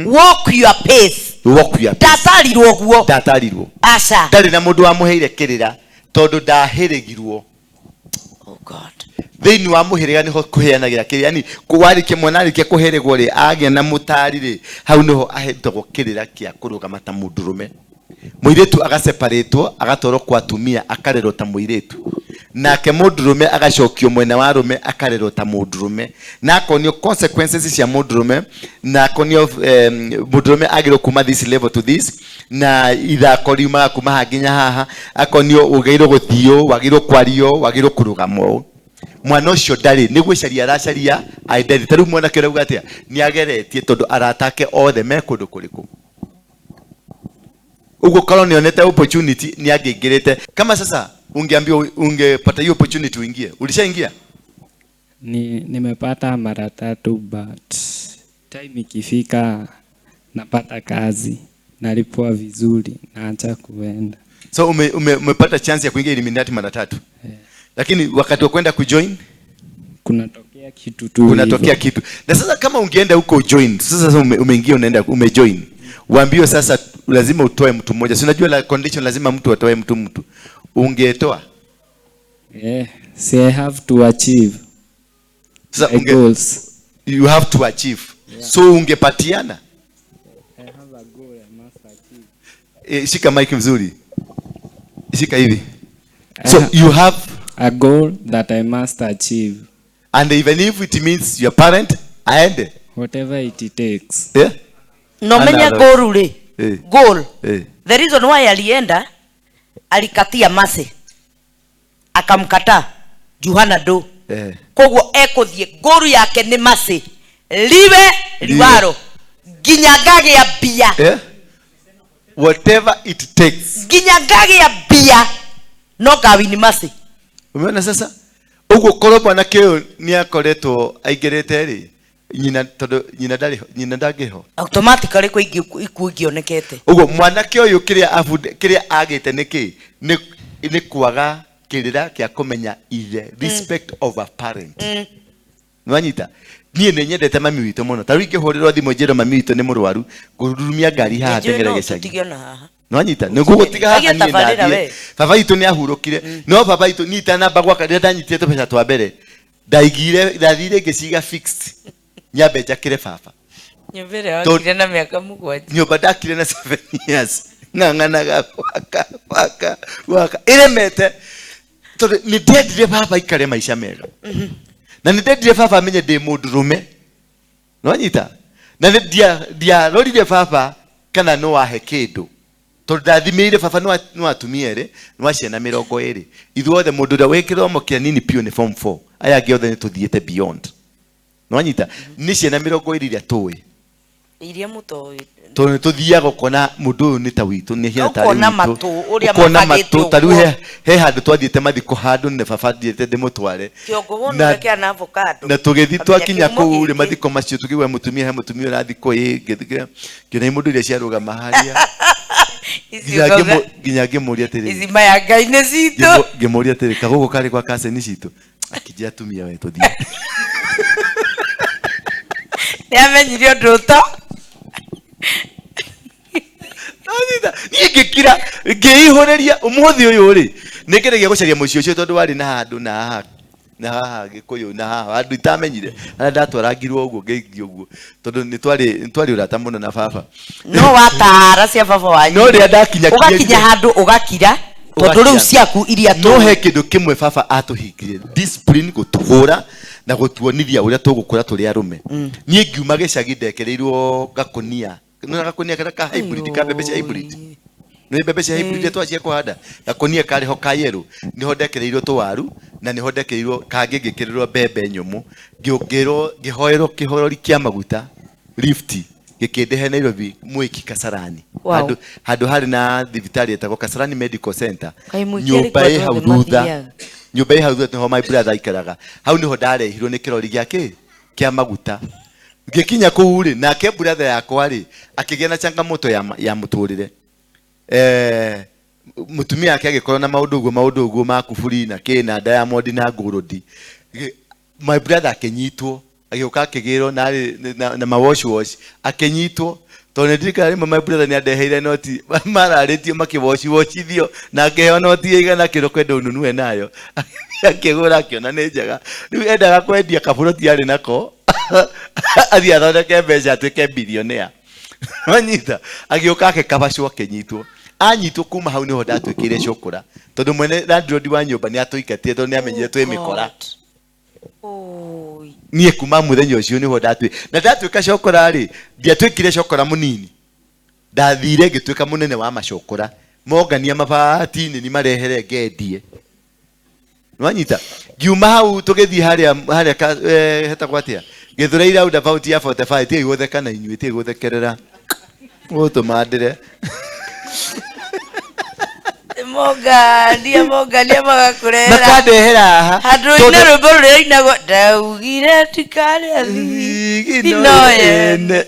walk your pace. Walk your pace. Ndatarirwo ũguo. Ndatarirwo. Aca. Ndarĩ na mũndũ wamũheire kĩrĩra tondũ ndahĩrĩgirwo. Oh God. Thĩinĩ wa mũhĩrĩga nĩho kũheanagĩra kĩrĩra, yani warĩkia mwana arĩkia kũhĩrĩgwo rĩ, agĩa na mũtari rĩ, hau nĩho ahetagwo kĩrĩra kĩa kũrũgama ta mũndũrũme. Mũirĩtu agaseparĩtwo agatwarwo kwa atumia akarerwo ta mũirĩtu, nake mũndũrũme agacokio mwena wa arũme akarerwo ta mũndũrũme, na akonio consequences cia mũndũrũme, na akonio mũndũrũme agĩrĩirwo kuma this level to this, na ithako riumaga kuma haha nginya haha, akonio ũgĩrĩirwo gũthiĩ ũũ, wagĩrĩirwo kwario, wagĩrĩirwo kũrũgama ũũ. Mwana ũcio ndarĩ nĩ gwĩcaria aracaria identity. Ta rĩu mwanake ũrauga atĩa, nĩ ageretie tondũ arata ake othe me kũndũ kũrĩkũ. Ũguo korwo nĩonete opportunity nĩ angĩingĩrĩte. Kama sasa ungeambiwa ungepata hiyo opportunity uingie, ulishaingia? Nimepata mara tatu, but time ikifika napata kazi, nalipwa vizuri, naacha kuenda. So umepata chance ya kuingia Illuminati mara tatu. Yeah. Lakini wakati wa kwenda kujoin kunatokea kitu tu kunatokea hivyo. kitu. Na sasa kama ungeenda huko join, sasa umeingia unaenda umejoin. Waambiwe sasa lazima utoe mtu mmoja. Si unajua la condition lazima mtu atoe mtu. Ungetoa? Yeah, see I have to achieve Sasa my goals. You have to achieve. Yeah. So ungepatiana? I have a goal I must achieve. Shika mic vizuri. Shika hivi. So you have a goal that I must achieve. And even if it means your parent aende. Whatever it takes. Yeah? No menya Another. goal rĩ. Goal. The reason why alienda alikatia mase. Akamkataa juu hana do. Koguo ekũthiĩ goal yake nĩ mase. Liwe liwaro. Nginya ngagĩa mbia. Whatever it takes. Nginya ngagĩa mbia no ngawini mase. Umeona sasa? Ũguo korwo mwanake ũyũ nĩ akoretwo aingĩrĩte rĩ, nyina tondũ nyina ndarĩ, nyina ndangĩho. Automatically kwĩ ikuũ ingĩonekete. Ũguo mwanake ũyũ kĩrĩa agĩte nĩ kĩ? Nĩ kwaga kĩrĩra kĩa kũmenya ithe, respect of a parent. Nĩwanyita? Niĩ nĩ nyendete mami witũ mũno. Ta rĩu ingĩhũrĩrwo thimũ njĩrwo mami witũ nĩ mũrwaru, ngũrurumia ngari haha Nĩnjũĩ ndeng'ere no gĩcagi. tũtige ona haha. Nĩwanyita? Nĩ ngũgũtiga haha Agia niĩ tabarĩra ndathiĩ. we. Baba witũ nĩ ahurũkire. No baba witũ niĩ itanamba gwaka rĩrĩa ndanyitire tũbeca twa mbere, ndathire ngĩciga fixed. Nyambe njakĩre baba. Nyũmba ĩrĩa wakire na mĩaka mũgwanja. Nyũmba ndakire na 7 years. Ng'ang'anaga gwaka, gwaka, gwaka. Ĩremete. Tondũ nĩ ndendire baba aikare maica mega. Na nĩ ndendire baba amenye ndĩ mũndũrũme. Nĩwanyita? Na nĩ ndiarorire baba kana no ahe kĩndũ. Tondũ ndathimĩire baba no atumia erĩ, no aciana mĩrongo ĩrĩ. Ithuothe mũndũ ũrĩa wĩ kĩthomo kĩa nini piũ nĩ form 4. Aya angĩ othe nĩ tũthiĩte beyond. Nĩwanyita? Nĩ ciana mĩrongo ĩrĩ iria tũĩ. Iria mũtoĩ. Tondũ nĩ tũthiaga ũkona mũndũ ũyũ nĩ ta witũ, nĩ hiana tarĩ Ũkona witũ. matũ, ũrĩa Ũkona mabangĩte matũ, ta rĩu ũguo. he handũ twathiĩte mathiko handũ nĩ baba thiĩte ndĩmũtware. Kĩongo wona ũrĩa kĩhana avocado. Na tũgĩthiĩ Kamenya twakinya kĩhumo kũu rĩ, gĩkĩ. mathiko macio tũkĩigua mũtumia, he mũtumia ũrathiĩ kũ, ĩ, ngĩthiĩ, ngĩona mũndũ iria ciarũgama harĩa. Ici Nginya ũkauga, ngĩmũria atĩrĩrĩ. Ici maya Ngai nĩ citũ. Ngĩmũria atĩrĩrĩ, kagũkũ karĩ gwa kaceni citũ. Akĩnjĩra atumia we tũthiĩ. Nĩ amenyire ũndũ ũto. Niĩ ngĩkira, ngĩihũrĩria ũmũthĩ ũyũ rĩ, nĩ ngeragia gũcaria mũciĩ ũcio tondũ warĩ na handũ na haha, na haha Gĩkũyũ, na haha handũ itamenyire, harĩa ndatwarangirwo ũguo ngĩingio ũguo, tondũ nĩ twarĩ ũrata mũno na baba. No watara cia baba wanyu. No rĩrĩa ndakinya Ũgakinya handũ ũgakira, tondũ rĩu Ũgakira. ciaku iria No tũĩ. he kĩndũ kĩmwe baba atũhingirie, discipline, gũtũhũra na gũtuonithia ũrĩa tũgũkũra tũrĩ arũme. Niĩ ngiuma gĩcagi ndekereirwo gakũnia. Nĩ gakũnia karĩa ka hybrid, ka mbembe cia hybrid. Nĩ mbembe cia hybrid iria twacia kũhanda. Gakũnia karĩ ho ka yellow nĩho ndekĩrĩirwo tũwaru na nĩho ndekĩrĩirwo kangĩ ngĩkĩrĩrwo mbembe nyũmũ. Ngĩrwo ngĩhoerwo kĩhorori kĩa maguta lift gĩkĩndehe Nairobi Mwiki Kasarani. Wow. Handũ handũ harĩ na thibitarĩ ĩtagwo Kasarani Medical Center. Kaĩ Mwiki Nyũmba arĩ ĩ kũ hau andũ othe thutha. mathiaga? Nyũmba ĩ hau thutha nĩho my brother aikaraga. Hau nĩho ndarehirwo nĩ kĩrori gĩa kĩ? Kĩa maguta. Ngĩkinya kũu rĩ, nake brother yakwa rĩ, akĩgĩa na changamoto ya, ya mũtũrĩre. Eh, mũtumia wake agĩkorwo na maũndũ ũguo maũndũ ũguo ma kuburi na kĩ na diamond na gold. My brother akĩnyitwo agĩũka akĩgĩrwo na arĩ na, na mawash wash akĩnyitwo tondũ nĩ ndirikana rĩmwe my brother nĩ andeheire noti mararĩtio makĩwash washithio na akĩheo noti ya igana akĩrwo kwenda ununue nayo akĩgũra akĩona nĩ njega rĩu endaga kwendia kaburoti arĩ nako athiĩ athondeke mbeca atuĩke bilionea wanyita agĩũka akĩkabacwo akĩnyitwo anyitwo kuma hau nĩho ndatuĩkĩire cũkũra tondũ mwene landlord wa nyũmba nĩ atũingatire tondũ nĩ amenyire twĩ mĩkora niĩ kuma mũthenya ũcio nĩho ndatuĩ na ndatuĩka cokora rĩ ndiatuĩkire cokora mũnini ndathire ngĩtuĩka mũnene wa macokora mongania mabati nĩ marehere ngendie nwanyita ngiuma hau tũgĩthiĩ harĩa harĩa ka- eh, hetagwo atĩa gĩthũrai roundabout ya 45 tigai gũtheka na inyuĩ tigai gũthekerera gũtũma ndĩre Mongania mongania magakũrehera makandehera haha handũ Tondũ- ina rwĩmbo rũrĩa inagwo ndaugire ndikarĩa Thigino thigino yene.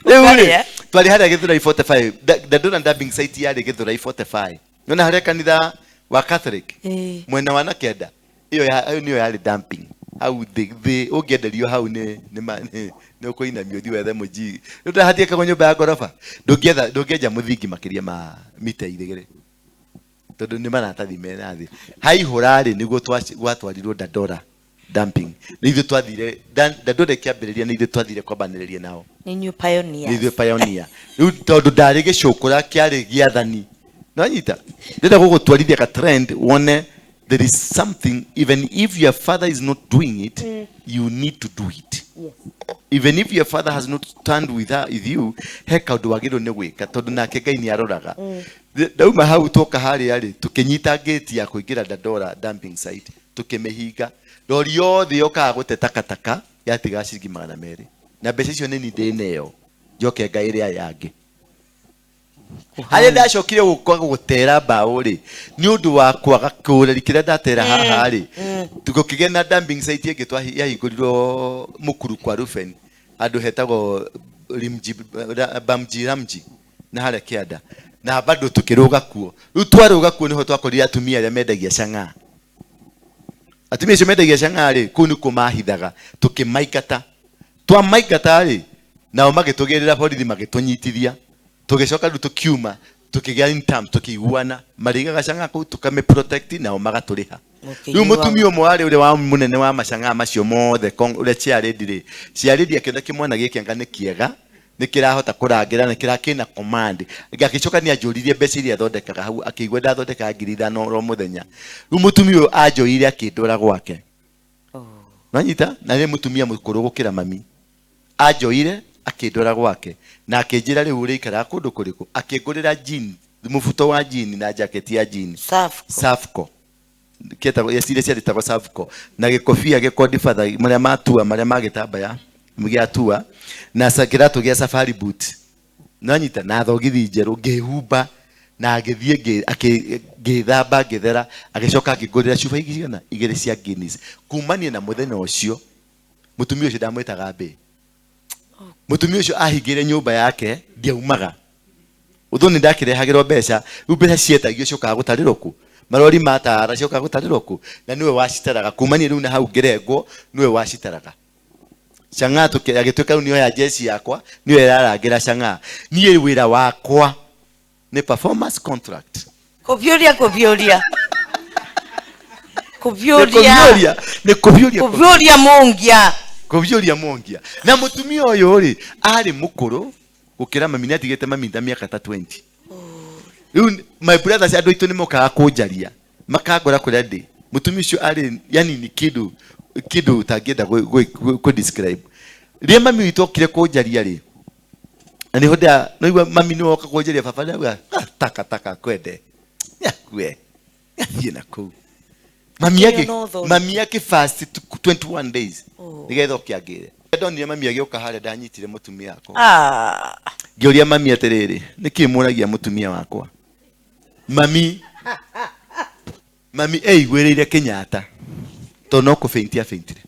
Rĩu rĩ Ũkarĩa? twarĩ harĩa gĩthũrai 45 Dandora dumping site yarĩ gĩthũrai 45 nona harĩa kanitha wa Catholic Ĩĩ. mwena wa na kĩanda ĩyo ya- ĩyo nĩyo yarĩ dumping hau thĩ thĩ ũngĩenderio hau nĩ nĩ ma- nĩ nĩ ũkũinamio ũthiĩ wethe mũjigi rĩu ndahatiĩkagwo nyũmba ya ngoroba ndũngĩetha ndũngĩenja mũthingi makĩria ma mita igĩrĩ tondũ nĩ maratathi mena thĩ haihũra rĩ nĩguo gwatwarirwo Dandora dumping nĩ ithuĩ twathire Dandora ĩkĩambĩrĩria nĩ ithuĩ twathire kwambanĩrĩria nao Nĩ inyuĩ pioneers. nĩ ithuĩ pioneer rĩu tondũ ndarĩ gĩcũkũra kĩarĩ gĩathani nonyita ndĩrenda gũgũtwarithia ka trend wone there is something even if your father is not doing it you need to do it even if your father has not stand with, her, with you he kaũndũ wagĩrĩirwo nĩ gwĩka tondũ nake ngai nĩ aroraga ndauma hau twoka harĩa rĩ tũkĩnyita gate ya kũingĩra Dandora dumping site tũkĩmĩhinga rori yothe yokaga gũte takataka yatigaga ciringi magana merĩ na mbeca icio nĩ ni ndĩneo njoke ngaĩre aya angĩ harĩa ndacokire gũka gũtera mbaũ rĩ nĩ ũndũ wa kwaga kũreri kĩrĩa ndatera haha rĩ gũkĩgĩa na dumping site ĩngĩ yahingũrirwo mũkuru kwa Ruben handũ hetagwo Rimji Bamji Ramji na harĩa kĩanda na bado tũkĩrũga kuo rĩu twarũga kuo nĩho twakorire atumia arĩa mendagia chang'aa atumia acio mendagia chang'aa rĩ kũu nĩkuo mahithaga tũkĩmaingata twamaingata rĩ nao magĩtũgĩrĩra borithi magĩtũnyitithia tũgĩcoka rĩu tũkiuma tũkĩgĩa in terms tũkĩiguana marĩigaga chang'aa kũu tũkamĩ protect nao magatũrĩha rĩu mũtumia ũmwe warĩ ũrĩa wa mũnene wa macang'aa macio mothe ũrĩa chairlady rĩ chairlady akĩona kĩmwana gĩkĩ anga nĩ kĩega nĩ kĩrahota kũrangĩra nĩ kĩra kĩna command agĩcoka nĩ anjũririe mbeca iria athondekaga hau akĩigua ndathondekaga ngiri ithano oro mũthenya rĩu mũtumia ũyũ anjoire akĩndwara gwake nanyita na nĩ mũtumia mũkũrũ gũkĩra mami anjoire akĩndwara gwake na akĩnjĩra rĩu ũrĩikaraga kũndũ kũrĩkũ akĩngũrĩra jean mũbuto wa jean na jacket ya jean Safco. Safco kĩetagwo ciria ciarĩtagwo Safco na gĩkobia gĩkondi batha marĩa matua marĩa ma gĩtambaya gĩa tua na kĩratũ gĩa safari boot nanyita na thogithi njerũ ngĩhumba na ngĩthiĩ ngĩthamba ngĩthera agĩcoka akĩngũrĩra cuba igana igĩrĩ cia Guinness kumania na mũthenya ũcio mũtumia ũcio ndamwĩtaga mbĩ mũtumia ũcio ahingĩire nyũmba yake ndiaumaga ũthũ nĩ ndakĩrehagĩrwo mbeca rĩu mbeca cietagio ciokaga gũtarĩrwo kũ marori matara ciokaga gũtarĩrwo kũ na nĩwe wacitaraga kumania rĩu na hau ngĩrengwo nĩwe wacitaraga chang'aa agĩtuĩka rĩu nĩyo ya jeshi yakwa nĩyo ĩrarangĩra chang'aa niĩ wĩra wakwa nĩ performance contract Kũbiũria kũbiũria Nĩ kũbiũria kũbiũria nĩ kũbiũria kũbiũria mũngia kũbiũria mongia na mũtumia ũyũ rĩ arĩ mũkũrũ gũkĩra mami nĩ atigĩte mami ta mĩaka ta 20 rĩu my brothers andũ aitũ nĩ mokaga kũnjaria makangora kũrĩa ndĩ mũtumia ũcio arĩ yani nĩ kĩndũ kĩndũ ũtangĩenda kũ describe rĩrĩa mami witũ okire kũnjaria rĩ Na nĩho nda noigua mami nĩwe woka kũnjĩria baba ndauga "Ah, taka taka kwende nyakue athiĩ na kũu mami Akĩrĩ ake na authority. mami ake fast 21 days nĩgetha oke angĩre. Ndonire mami agĩũka harĩa ndanyitire mũtumia wakwa. Ah. Ngĩũria mami atĩrĩrĩ, nĩkĩ mũragia mũtumia wakwa? Mami mami eiguĩrĩire Kenyatta tondũ no kũbeinti abeintire.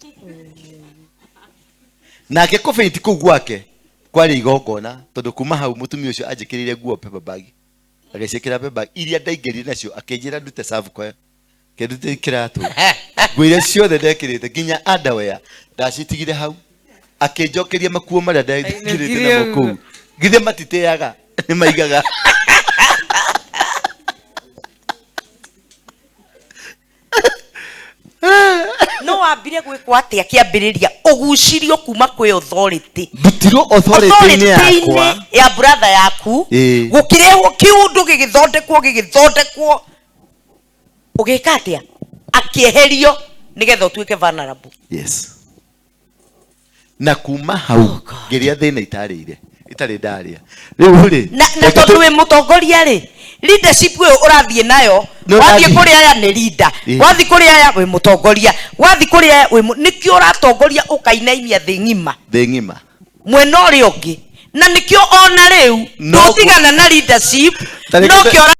Nake kũbeinti kũu gwake kwarĩ igongona tondũ kuma hau mũtumia ũcio anjĩkĩrĩire nguo paper bag, agĩciĩkĩra paper bag iria ndaingĩrire nacio, akĩnjĩra ndute Savco ĩyo, kĩndute kĩratũ, nguo iria ciothe ndekĩrĩte nginya underwear ndacitigire hau, akĩnjokeria makuo marĩa ndekĩrĩte namo kũu. Githĩ matiteaga, nĩ maigaga. No wambire gwĩkwo atĩa kĩambĩrĩria ũgucirio kuma kwĩ authority? Ndutirwo authority-inĩ yakwa Authority-inĩ ya brother yaku. Ĩĩ. Gũkĩrehwo kĩũndũ gĩgĩthondekwo gĩgĩthondekwo ũgĩka atĩa, akĩeherio nĩgetha ũtuĩke vulnerable. Yes, na kuma hau ngĩrĩa thĩna itarĩire itarĩ ndarĩa rĩu rĩ. Na tondũ wĩ mũtongoria rĩ, leadership ĩyo ũrathiĩ nayo. No, wathiĩ ũrathiĩ. Kũrĩ aya nĩ leader. Wathiĩ kũrĩ aya wĩ mũtongoria, wathiĩ kũrĩ aya wĩ nĩkĩo ũratongoria ũkainainia thĩ ng'ima. Thĩ ng'ima. Mwena ũrĩa ũngĩ, na nĩkĩo ona rĩu No ndũtigana na leadership. Ta reke No kĩo.